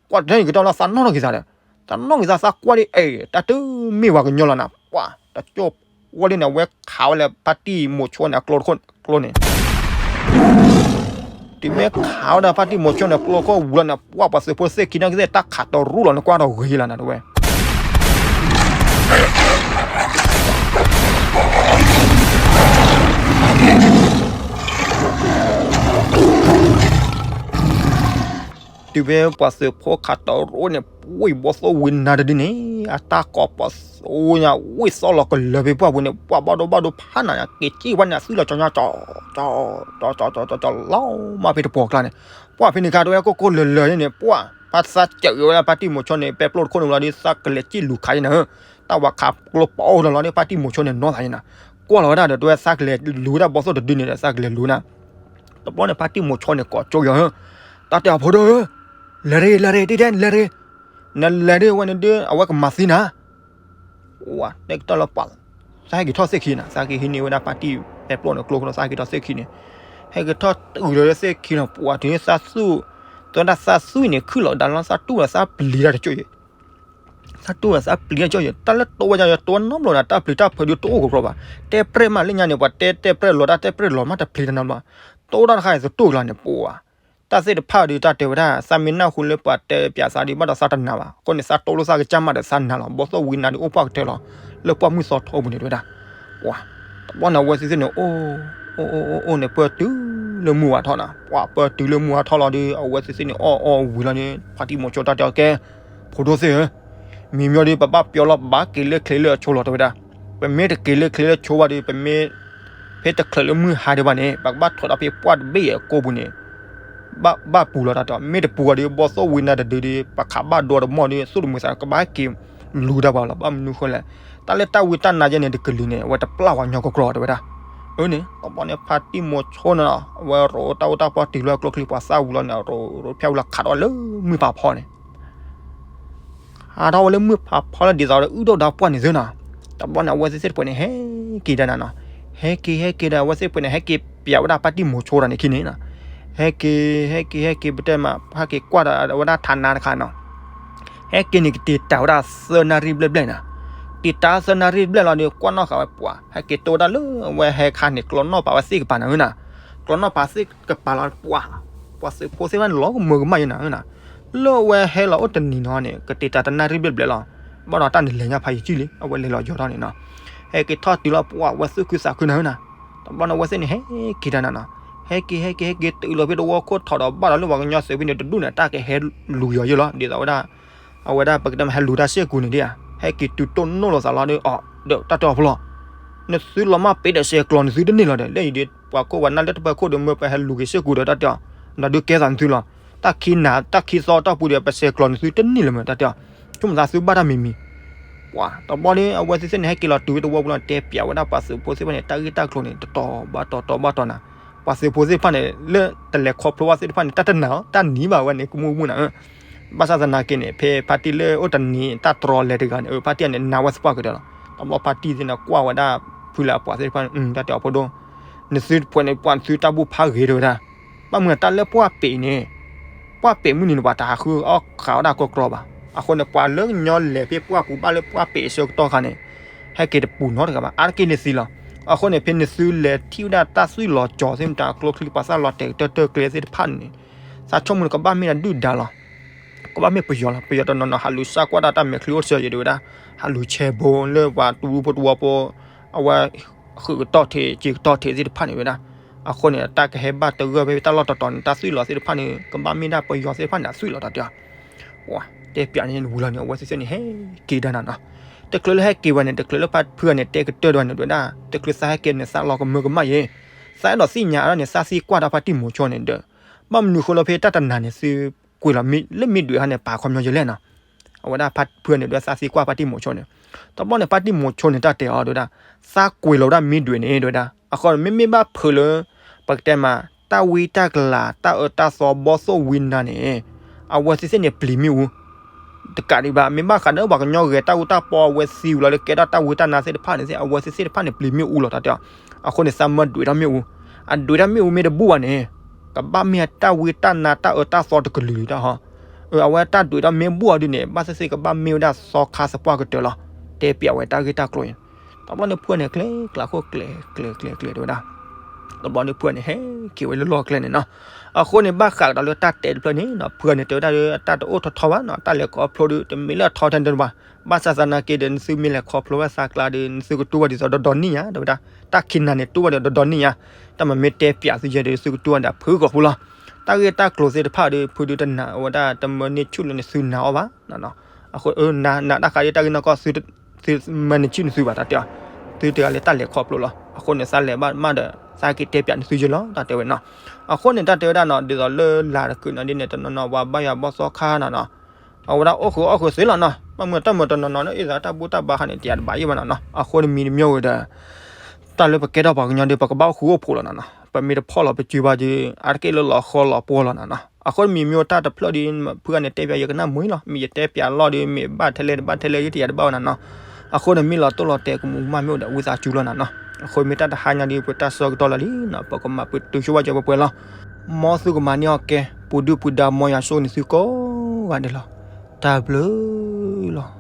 ကွၢ်တၢ်န့ၣ်ကတီၢ်လၢသးနီၣ်ထီၣ်က့ၤသးဒီး, သးနီၣ်က့ၤသးသးကွၢ်လံ အဲ တၢ်တမ့ၢ်ပှၤကညီလီၤနၤ, ပှၤ တကၠိၢ်ဝဲလံန့ၣ် အဝဲခးဝဲလၢဖါတံၢ်မိၤဆိန့ၣ် အကျိတခိၣ်န့ၣ်, တုၤမ့ၢ်ခးဝဲဒၣ်ဖါတံၢ်မိၤဆိန့ၣ် ကျိခိၣ်ဝံၤလီၤန့ၣ် ပှၤပှၤသုးဖိသ့ၣ်ခံန့ၣ်ကသ့ၣ် တၢ်ခးတရူၢ်လီၤန့ၣ် ကွၢ်ထီၣ်ဂ့ၤလီၤနၤတဝဲ တုၤဖဲပှၤသုးဖိခးတရိန့ၣ် ဝံၢ်ဘီသိၣ်ဝံနၤတဒုန့ၣ် အတၢ်ကိးပသူညါ ဝံၢ်သီၣ်လီၤကလၢၤဖဲပှၢ်ပူၤန့ၣ် ပှၤဘၣ်ဒိဘၣ်ဒိဖးနးညါ က့ၤက့ၢ်ဝဲန့ၣ် အသွံၣ်လီၤကၠီညါ ကၠီ ကၠီ ကၠီ ကၠီ လီၤမးဖဲတပှီၤကျါန့ၣ် ပှၢ်ဖဲန့ၣ်ခါ တဝဲကိၢ်ကိၢ်လၢၤလၢၤန့ၣ် ပှၢ်ဖးသးစၢးက့ၤဝဲဒၣ် ဖါတံၢ်မိၤဆိန့ၣ် ပဲပျိၢ်တခိၣ်န့ၣ်လီၤဒီး သးကလဲၤက့ၢ်လူၤခးယဲနၤ တၢ်ဝၤခးကျိပီအိၣ်လီၤလီၤဒီး ဖါတံၢ်မိၤဆိန့ၣ် နီၢ်သးယဲနၤ ကွၢ်လီၤဝဲဒၣ်ဒီး တဝဲသးကလဲၤလူၤဝဲဒၣ်ဘီသိၣ်တဒုန့ၣ်ဒီး သးကလဲၤလူၤနၤ တဘျီန့ၣ် ဖါတံၢ်မိၤဆိန့ၣ် ကိးကၠိယီၤဧၢ, တၢ်တဲအီၤဖိဒိၣ်ဧၢ, လဲၤရ့ လဲၤရ့ ဒ်တဲ လဲၤရ့, နလဲၤဒ်ဝဲန့ၣ်ဒ် အဝဲကမၤသံနၤ, ဝၤ တဲကတၢၢ်လၢပှၤ, သးဟဲက့ၤထီၣ်သ့ၣ်ခံနၤ, သးဟဲက့ၤဟံးန့ၢ်ဝဲဒၣ်ဖါတံၢ်ပဲပျိၢ်န့ၣ်ကျိခိၣ်ဒီး သးဟဲက့ၤထီၣ်သ့ၣ်ခံန့ၣ်, ဟဲက့ၤထီၣ်တုၤလီၤလၢသ့ၣ်ခံလီၤ ပှၤတုၤန့ၣ်သးသူၣ်, တဲဝဲဒၣ်သးသူၣ်အံၤန့ၣ် ခုၣ်လီၤဒၣ်လီၤ သးတူၢ်လီၤသးပျံၤတၢ်တကၠိၢ်ယဲ သးတူၢ်လီၤသးပျံၤတၢ်တကၠိၢ်ယဲ တၢ်လၢတိဝဲယါယဲ တိနီတဘျီန့ၣ် တၢ်ပျံၤတၢ်ဖုးဒုးတအိၣ်ကပြီဘၣ်, တဲပြဲၢ်မးလၢညါန့ၣ် ပှၤတဲတဲပြဲၢ်လီၤတၢ်တဲပြဲၢ်လီၤမးတပျံၤတနီတဘျီ, တိတၢ်တခါအံၤသတူၢ်ကလီၤန့ၣ် ပှၤ, တၢ်သ့ၣ်တဖၣ်ဒုးတၢ်တဲဝဲဒၣ် သးမ့ၢ်နၢ်ဟူလၢပှၤတဲပၠးသးဒုးဘၣ်ဒီးသးတနာ်ဘၣ်, အဃိန့ၣ် သးတိၢ်လိာ်သးကစၢ်မးဒီးသးနာ်လီၤ, ဘီသိၣ်ဝံနၤဒုးအိၣ်ပှၢ်ကတၢၢ်လီၤ, လၢပှၢ်မုၢ်သီထီပူၤန့ၣ်တဲဝဲဒၣ်, ပှၤ တဘျီန့ၣ် အဝဲသ့ၣ်သ့ၣ်န့ၣ် အိၣ်, အိၣ်အိၣ်အိၣ်န့ၣ် ပၢၢ်တုၤလၢမုၢ်ဝါထီၣ်နၤ, ပှၤပၢၢ်တုၤလၢမုၢ်ဝါထီၣ်လီၤဒီး အဝဲသ့ၣ်သ့ၣ်န့ၣ် အီၣ်အီၣ်ဝံၤလီၤန့ၣ် ဖါတံၢ်မိၤဆိတၢ်တဲအီၤကဲ, ဖိဒိၣ်သ့ၣ်ဧၢ, မံၤမီဒီး ပဘၣ်ပျီလီၤ ပဘၣ်က့ၤလၢချ့လၢအဆိလီၤတဲဝဲဒၣ်, ပမ့ၢ်တက့ၤလၢချ့လၢအဆိဘၣ်ဒီး ပမ့ၢ် ဖဲတချုးလၢမုၢ်ဟါဒံးဘၣ်န့ၣ် ပကဘၣ်ထီၣ်ဒီးဖဲပှၢ်တဘ့ၣ်အကိာ်ပူၤန့ၣ် ဘၣ်ပူၤလီၤတၢ်တဲအီၤ, မ့ၢ်တပူၤအီၤဒီး ဘီသိၣ်ဝံနၤတဒုဒီး ပှၤခးဘၣ်ဒိတမီၢ်ဒီး သိၣ်တမုာ်သး ကဘၣ်က့ၤလူၤတၢ်ပှၤလီၤ, ဘၣ်မနုၤဃိလဲၣ်, တၢ်လၢတၢ်ဝံတၢ်နါယဲန့ၣ် တကလုာ်န့ၣ် အဝဲတပျၢ်ဝဲညီကီၢ်ကျီတဲဝဲဒၣ်, အန့ၣ် တဘျီန့ၣ် ဖါတံၢ်မိၤဆိန့ၣ်လီၤ အဝဲရိးတၢ်အိၣ်တၢ်ပီၢ်တုၤလၢကျိချံ ပှၤသၣ်ဝံၤလီၤန့ၣ် ရိးဖၠၣ်ဝံၤလီၤ ခးထီၣ်ဝဲလၢမုၢ်ဖးဖီန့ၣ် ခးထီၣ်ဝဲလၢမုၢ်ဖးဖီလၢဒ်သိးဒီး အုၣ်ဒိၣ်ဒီးပှၢ်န့ၣ်သုနီၤ, တဘျီန့ၣ် အဝဲသ့ၣ်သ့ၣ်တဖၣ်န့ၣ် ဟဲက့ၤဒၣ်နၤနီၤ, ဟဲက့ၤ ဟဲက့ၤဒီး အဝဲသ့ၣ်တဖၣ်န့ၣ် ဟဲက့ၤပၠးဝဲဒၣ်ဖါတံၢ်မိၤဆိတၢ်န့ၣ်ခံန့ၣ်နီၤ, ဟဲက့ၤ ဟဲက့ၤ ဟဲက့ၤ ပတဲမး ဟဲက့ၤကွၢ်ဒီးဝဲဒၣ်ထးနါတခါနီၤ, ဟဲက့ၤန့ၣ် ကတ့ၤတၢ်ဝဲဒၣ်သၢနၣ်ရံၣ်ဘျဲၣ်ဘျဲၣ်နီၤ, တ့ၤတၢ်သၢနၣ်ရံၣ်ဘျဲၣ်လီၤဒီး ကွၢ်နီၣ်ဃာ်ဝဲပှၤ ဟဲက့ၤတိၢ်ဝဲဒၣ်လၢအဝဲဟဲခါန့ၣ် ကျီနီၣ်ပာ်ဝဲသ့ၣ်ကပၤနၤဧၢနီၤ, ကျီနီၣ်ပာ်သ့ၣ်ကပၤလီၤပှၤ ပှၤသုးဖိသ့ၣ်တဖၣ်န့ၣ် လီၤကမၢကမၣ်ယဲနၤဧၢနီၤ, လၢအဝဲဟဲလီၤအိၣ်တနံၤနီၤန့ၣ် ကတ့ၤတၢ်တနၣ်ရံၣ်ဘျဲၣ်ဘျဲၣ်လီၤ, ဘၣ်ဒီးတၢ်န့ၣ်လဲၤညါဖးယံာ်ကံၢ်လံ အဝဲလဲၤလီၤယီၤထီၣ်န့ၣ်နီၤ, ဟဲက့ၤထီၣ်တုၤလီၤပှၤ အဝဲသူၣ်ခုသးခုနၤဧၢနီၤ, တဘျီန့ၣ် အဝဲသ့ၣ်န့ၣ် ဟဲက့ၤဒၣ်နၤနီၤ, ဟဲက့ၤ ဟဲက့ၤ ဟဲက့ၤတုၤလီၤဖဲတဝီခိၣ်ထီၣ်ဒီး ဘၣ်ဒီးလၢပှၤကညီသုးဖဲန့ၣ် တဒူၣ်န့ၣ် တၢ်ကဟဲလူၤယီၤယဲလီၤ ဒ်သိးဝဲဒၣ် အဝဲဒၣ်ပကတဲမး ဟဲလူၤတၢ်စ့ၢ်ကီးန့ၣ်ဒ်ဧါ, ဟဲက့ၤတုၤတိၢ်နီၣ်လိာ်သးလီၤဒီး အီၤဒီးတၢ်တဲအီၤဖိလီၤ, နသုလီၤမၢ်ပ့ၤဒီးဆဲးကျိးနသုတန့ၢ်လီၤဒီး လၢအံၤဒီး ပှၤခိၣ်ပှၤနၢ်လၢတဖၣ်ခိၣ်ဒီး မ့ၢ်ပဟဲလူၤက့ၤစ့ၢ်ကီးဒီးတၢ်တဲအီၤ, ဒီးဒုးကဲသးနသုလီၤ, တၢ်ခံနၤ တၢ်ခံသီအတီၢ်ပူၤဒီး ပဆဲးကျိးနသုတန့ၢ်လၢၤမး တၢ်တဲအီၤ, ဆိကမိၣ်သးသုဘၣ်တၢ်မံၤမံၤ ပှၤ တဘျီဒီး အဝဲသ့ၣ်သ့ၣ်န့ၣ် ဟဲက့ၤလီၤတုၤဝဲတဝီပူၤလီၤ တဲပၠးဝဲဒၣ်ပှၤသုးဖိသ့ၣ်တဖၣ်န့ၣ် တၢ်ဂ့ၢ်တၢ်ကျိၤန့ၣ် တတီၤဘၣ်တီၤ တီၤဘၣ်တီၤနၤ, ပှၤသုးဖိသ့ၣ်တဖၣ်န့ၣ် လၢတလဲၤခီဖျိဘၣ်သ့ၣ်တဖၣ်န့ၣ် တၢ်တနာ်အီၤ တၢ်နံၤဘၣ်ဝဲန့ၣ် ကမူမူနၤဧၢ, ဘၣ်ဆၣ်သနာ်က့န့ၣ် ဖဲဖါတံၢ်လၢအိၣ်တနံၤတၢ်တြီလဲၤတဂၤန့ၣ် ဖါတံၢ်န့ၣ် နာ်ဝဲသပှၢ်ကတၢၢ်လီၤ, တဘျီဖါတံၢ်သ့ၣ်န့ၣ် ကွၢ်ဝဲဒၣ်ဖုလၢအပှၤသ့ၣ်တဖၣ်န့ၣ် တၢ်တဲအီၤဖိဒိၣ် နသုတဖှဲးန့ၣ် ပှၤနသုတၢ်ဘူၣ်ဖးဂ့ၤတဲဝဲဒၣ်, ဘၣ်မနုၤတၢ်လၢပှၢ်ပ့ၤန့ၣ် ပှၢ်ပ့ၤမုၢ်နံၤန့ၣ် ပှၤတဟးဃုအီၣ်ဃာ်ဝဲဒၣ်ကီကီဘၣ်, အဃိန့ၣ် ပှၤလၢကညီလဲၤဖဲပှၢ်ပူၤဘၣ်လၢပှၢ်ပ့ၤအဆၢကတီၢ်ခါန့ၣ် ဟဲက့ၤတပူၤနီတဂၤဘၣ် အါတက့ၢ်န့ၣ်သံလီၤ, အဃိန့ၣ် ဖဲနသုလဲၤထံၣ်ဝဲဒၣ်တၢ်သွံၣ်လီၤကၠီၤသ့ၣ်မတၤ ကျိချံ ပှၤသၣ်လီၤတဲာ်ကတၢၢ်တၢၢ်ကျဲသ့ၣ်တဖၣ်န့ၣ် သးဆိကမိၣ်န့ၣ်ကဘၣ်မ့ၢ်ဒၣ်ဒုၣ်ဒါလီၤ ကဘၣ်မ့ၢ်ပယီၤလီၤ, ပယီၤတနီၤနီၤ ဟးလူၤစၢ်ကွၢ်တၢ်တၢ်မဲာ်ချံအိၣ်ဆၢယံၤတဲဝဲဒၣ်, ဟးလူၤဆဲးဘိလၢပှၤတူၢ်ဖိတဝီဖိ အဝဲ ဃုာ်ကတီၢ်ထံး က့ၤကတီၢ်ထံးသ့ၣ်တဖၣ်န့ၣ်ဝဲဒၣ်, အဃိန့ၣ် တၢ်ကဟဲဘၣ်တဂၢၢ်ဖဲတၢ်လီၢ်တတီၤန့ၣ် တၢ်သွံၣ်လီၤသ့ၣ်တဖၣ်န့ၣ် ကဘၣ်မ့ၢ်ဒၣ်ပယီၤသ့ၣ်တဖၣ်န့ၣ် အသွံၣ်လီၤတၢ်တဲအီၤ တဲပၠးန့ၣ်ဝံၤလီၤန့ၣ် အဝဲသ့ၣ်သ့ၣ်န့ၣ် ဟဲက့ၤဒၣ်နၤနီၤ, တချုးလၢဟဲက့ၤဝဲန့ၣ် တချုးလၢဖုဂၤန့ၣ် တဲကတၢၢ်ဒီးန့ၣ်တဲဝဲဒၣ်, တချုးသးဟဲက့ၤန့ၣ် သးလီၤကမၢကမၣ်ယဲ, သးအဲၣ်ဒိးသ့ၣ်ညါအါထီၣ်န့ၣ် သးသံကွၢ်တၢ်ဖါတံၢ်မိၤဆိန့ၣ်ဒီး, ဘၣ်မနုၤဃိလၢဖဲတၢ်တနာ်န့ၣ် သုကွံာ်လီၤလၢမ့ၢ်ဒွဲၣ်ဟါန့ၣ် ပာ်ခီပညီယဲလဲၣ်နီၤ အဝဲဒၣ်ဖုဂၤန့ၣ်ဒုးသးသံကွၢ်ဖါတံၢ်မိၤဆိန့ၣ်, တဘျီန့ၣ် ဖါတံၢ်မိၤဆိန့ၣ် တၢ်တဲအီၤဒုးဒၣ်, သးကွံာ်လီၤဝဲဒၣ်မ့ၢ်ဒွဲၣ်န့ၣ်ဒုးဒၣ်, အဃိန့ၣ် မ့မ့ၢ်ဘၣ်ဖုးလၢ ပကတဲမး တၢ်ဝံတၢ်ကလၤ တၢ်အၢတၢ်သီ ဘီၣ်သိၣ်ဝံနၤန့ၣ် အဝဲသ့ၣ်သ့ၣ်န့ၣ် ပျံၤမ့ၣ်အူ တကးဒံးဘၣ် မ့ၢ်ဘၣ်ဃးဒီးပှၤကညီဂဲၤတၢ်အူတၢ်ပီ အဝဲသံဝံၤလီၤလၢကဲထီၣ်တၢ်ဝံတၢ်နါသ့ၣ်တဖၣ်န့ၣ် အဝဲသ့ၣ်သ့ၣ်တဖၣ်န့ၣ် ပျံၤမ့ၣ်အူလီၤတၢ်တဲအီၤ, အဃိန့ၣ် သးမၢဒွဲၣ်ထီၣ်မ့ၣ်အူ, အဒွဲၣ်ထီၣ်မ့ၣ်အူမ့ၢ်တဘူၣ်ဘၣ်န့ၣ် ကဘၣ်မ့ၢ်တၢ်ဝံတၢ်နါတၢ်အၢတၢ်သီတကလုာ်လံတၢ်ဟီ, အဝဲတၢ်ဒွဲၣ်ထီၣ်မ့ၢ်ဘူၣ်အီၤဒုးန့ၣ် ဘၣ်သ့ၣ်သ့ၣ်ကဘၣ်မ့ၢ်ဝဲဒၣ်သီခါသပှၢ်ကတၢၢ်လီၤ, တဲပၠးဝဲတၢ်ဂ့ၢ်တၢ်ကျိၤအံၤ, တဘျီန့ၣ်ဖုဂၤန့ၣ် ကျဲၤကျးခိၣ်ကျဲၤကျဲၤကျဲၤကျဲၤတဲဝဲဒၣ် တဘျီန့ၣ်ဖုဂၤန့ၣ် ဟဲက့ၤဝဲလၢလီၢ်ကျဲန့ၣ်နီၤ, အဃိန့ၣ် ဘၣ်ဃးကဒီးလၢတၢ်တဲတဖျၢၣ်န့ၣ်နီၤ ဖုဂၤန့ၣ် တဲဝဲဒၣ်လၢတၢ်တအိၣ်ထီထီဘၣ်နီၤ တၢ်လဲၤခီဖျိဒီး တမ့ၢ်လၢအထီထဲန့ၣ်ဘၣ်, ဘၣ်ဆၣ်သနာ်က့ဒီး နသုမ့ၢ်လဲၤခီဖျိဝဲသးကျါဒီး နသုကတူၢ်ဘၣ်ဒ်သိးဒီဒီနံၣ်ညါ တဲဝဲဒၣ်, တၢ်ခံနၤန့ၣ် တူၢ်ဘၣ်ဒီးဒီဒီနံၣ်ညါ, တၢ်မ့မ့ၢ်တဲပၠးသုယဲဒီး သုကတူၢ်ဘၣ်ဒီးဖုၣ်ကိာ်ဖိလီၤ, တၢ်ဂ့ၢ်တၢ်ကျိၤသ့ၣ်တဖၣ်ဒီး ဖုဒုတနာ်ဝဲဒၣ် တမၢန့ၢ်ဆူၣ်လၢနသုနာ်အီၤဘၣ်. အဃိ နာ်တၢ်ဃးဒ်တၢ်ဂ့ၢ်နီၢ်ကီၢ် သုမၢန့ၢ်ဆူၣ်နသုဘၣ်တၢ်တဲအီၤ, သုတဂၤလၢတၢ်လဲၤခီဖျိလီၤ. အဃိန့ၣ် သးလဲၤဘၣ်မးဒီး သးက့ၤတဲပၠးနသုယဲလီၤ တၢ်တဲဝဲနီၤ. အဃိန့ၣ် တၢ်တဲဝဲဒၣ်နီၤ ဒ်သိးလၢလၢ်တကုာ်နီၤဒ်န့ၣ် တနီၤနီၤပှၤဘၣ်ယွၤဘီၣ်သီခါနီၤနီၤ အဝဲဒၣ်အိၣ်ဃုာ်အီၣ်ဃုာ်သ့လီၤနီၤ. ဘၣ်မနုၤတၢ်မၤတနီၤနီၤန့ၣ် အ့ၣ်သးတၢ်ဘူၣ်တၢ်ဘါခါန့ၣ် တယၤတဘၣ်ယံၣ်ဘၣ်နီၤနီၤ. အဃိန့ၣ်မံၤတမံၤဝဲဒီး တၢ်လၢပကဲထီၣ်ပှၤကညီဒီး ပကဘၣ်အိၣ်ဃူအိၣ်ဖိးလီၤနီၤနီၤ. ပမ့ၢ်တဖီၣ်လီၤပစုဘၣ်ဒီး အါတက့ၢ်လၢလီၤဃီလီၤပှီၢ်လီၤနီၤနီၤ. အဃိန့ၣ်မံၤမ့ၢ်အိၣ်တၢ်တဖျၢၣ်ဒီး ဖုဂၤန့ၣ်တဲပၠးယကနၣ်မုာ်လီၤ. မ့ၢ်ယတဲပၠးလီၢ်ဒီး မ့ၢ်ဘၣ်ထဲလဲၣ်တဘၣ်ထဲလဲၣ် ယတယၤတဘၣ်ဝဲနီၤနီၤ. အဃိန့ၣ်မ့ၢ်လီၤတိၢ်လီၤတဲာ်ကမူးမး မ့ၢ်အိၣ်ဒီးဝံသးစူၤလီၤနီၤနီၤ. အဃိမ့ၢ်တၢ်တဟါညါဒီး ပတၢ်ဆၢကတီၢ်လီၤလံနီၤ ပကမၤပတုာ်ဆိဝဲကၢၤပှဲၤပှဲၤလီၤ. မ်သုကမၤန့ၢ်အီၣ်ကဲ ပူၤဒုၣ်ပူၤဒါ မ်ယွၤဆိၣ်ဂ့ၤနသုကိးဂၤဒဲးလီၤ. တၢ်ဘျုးလီၤ.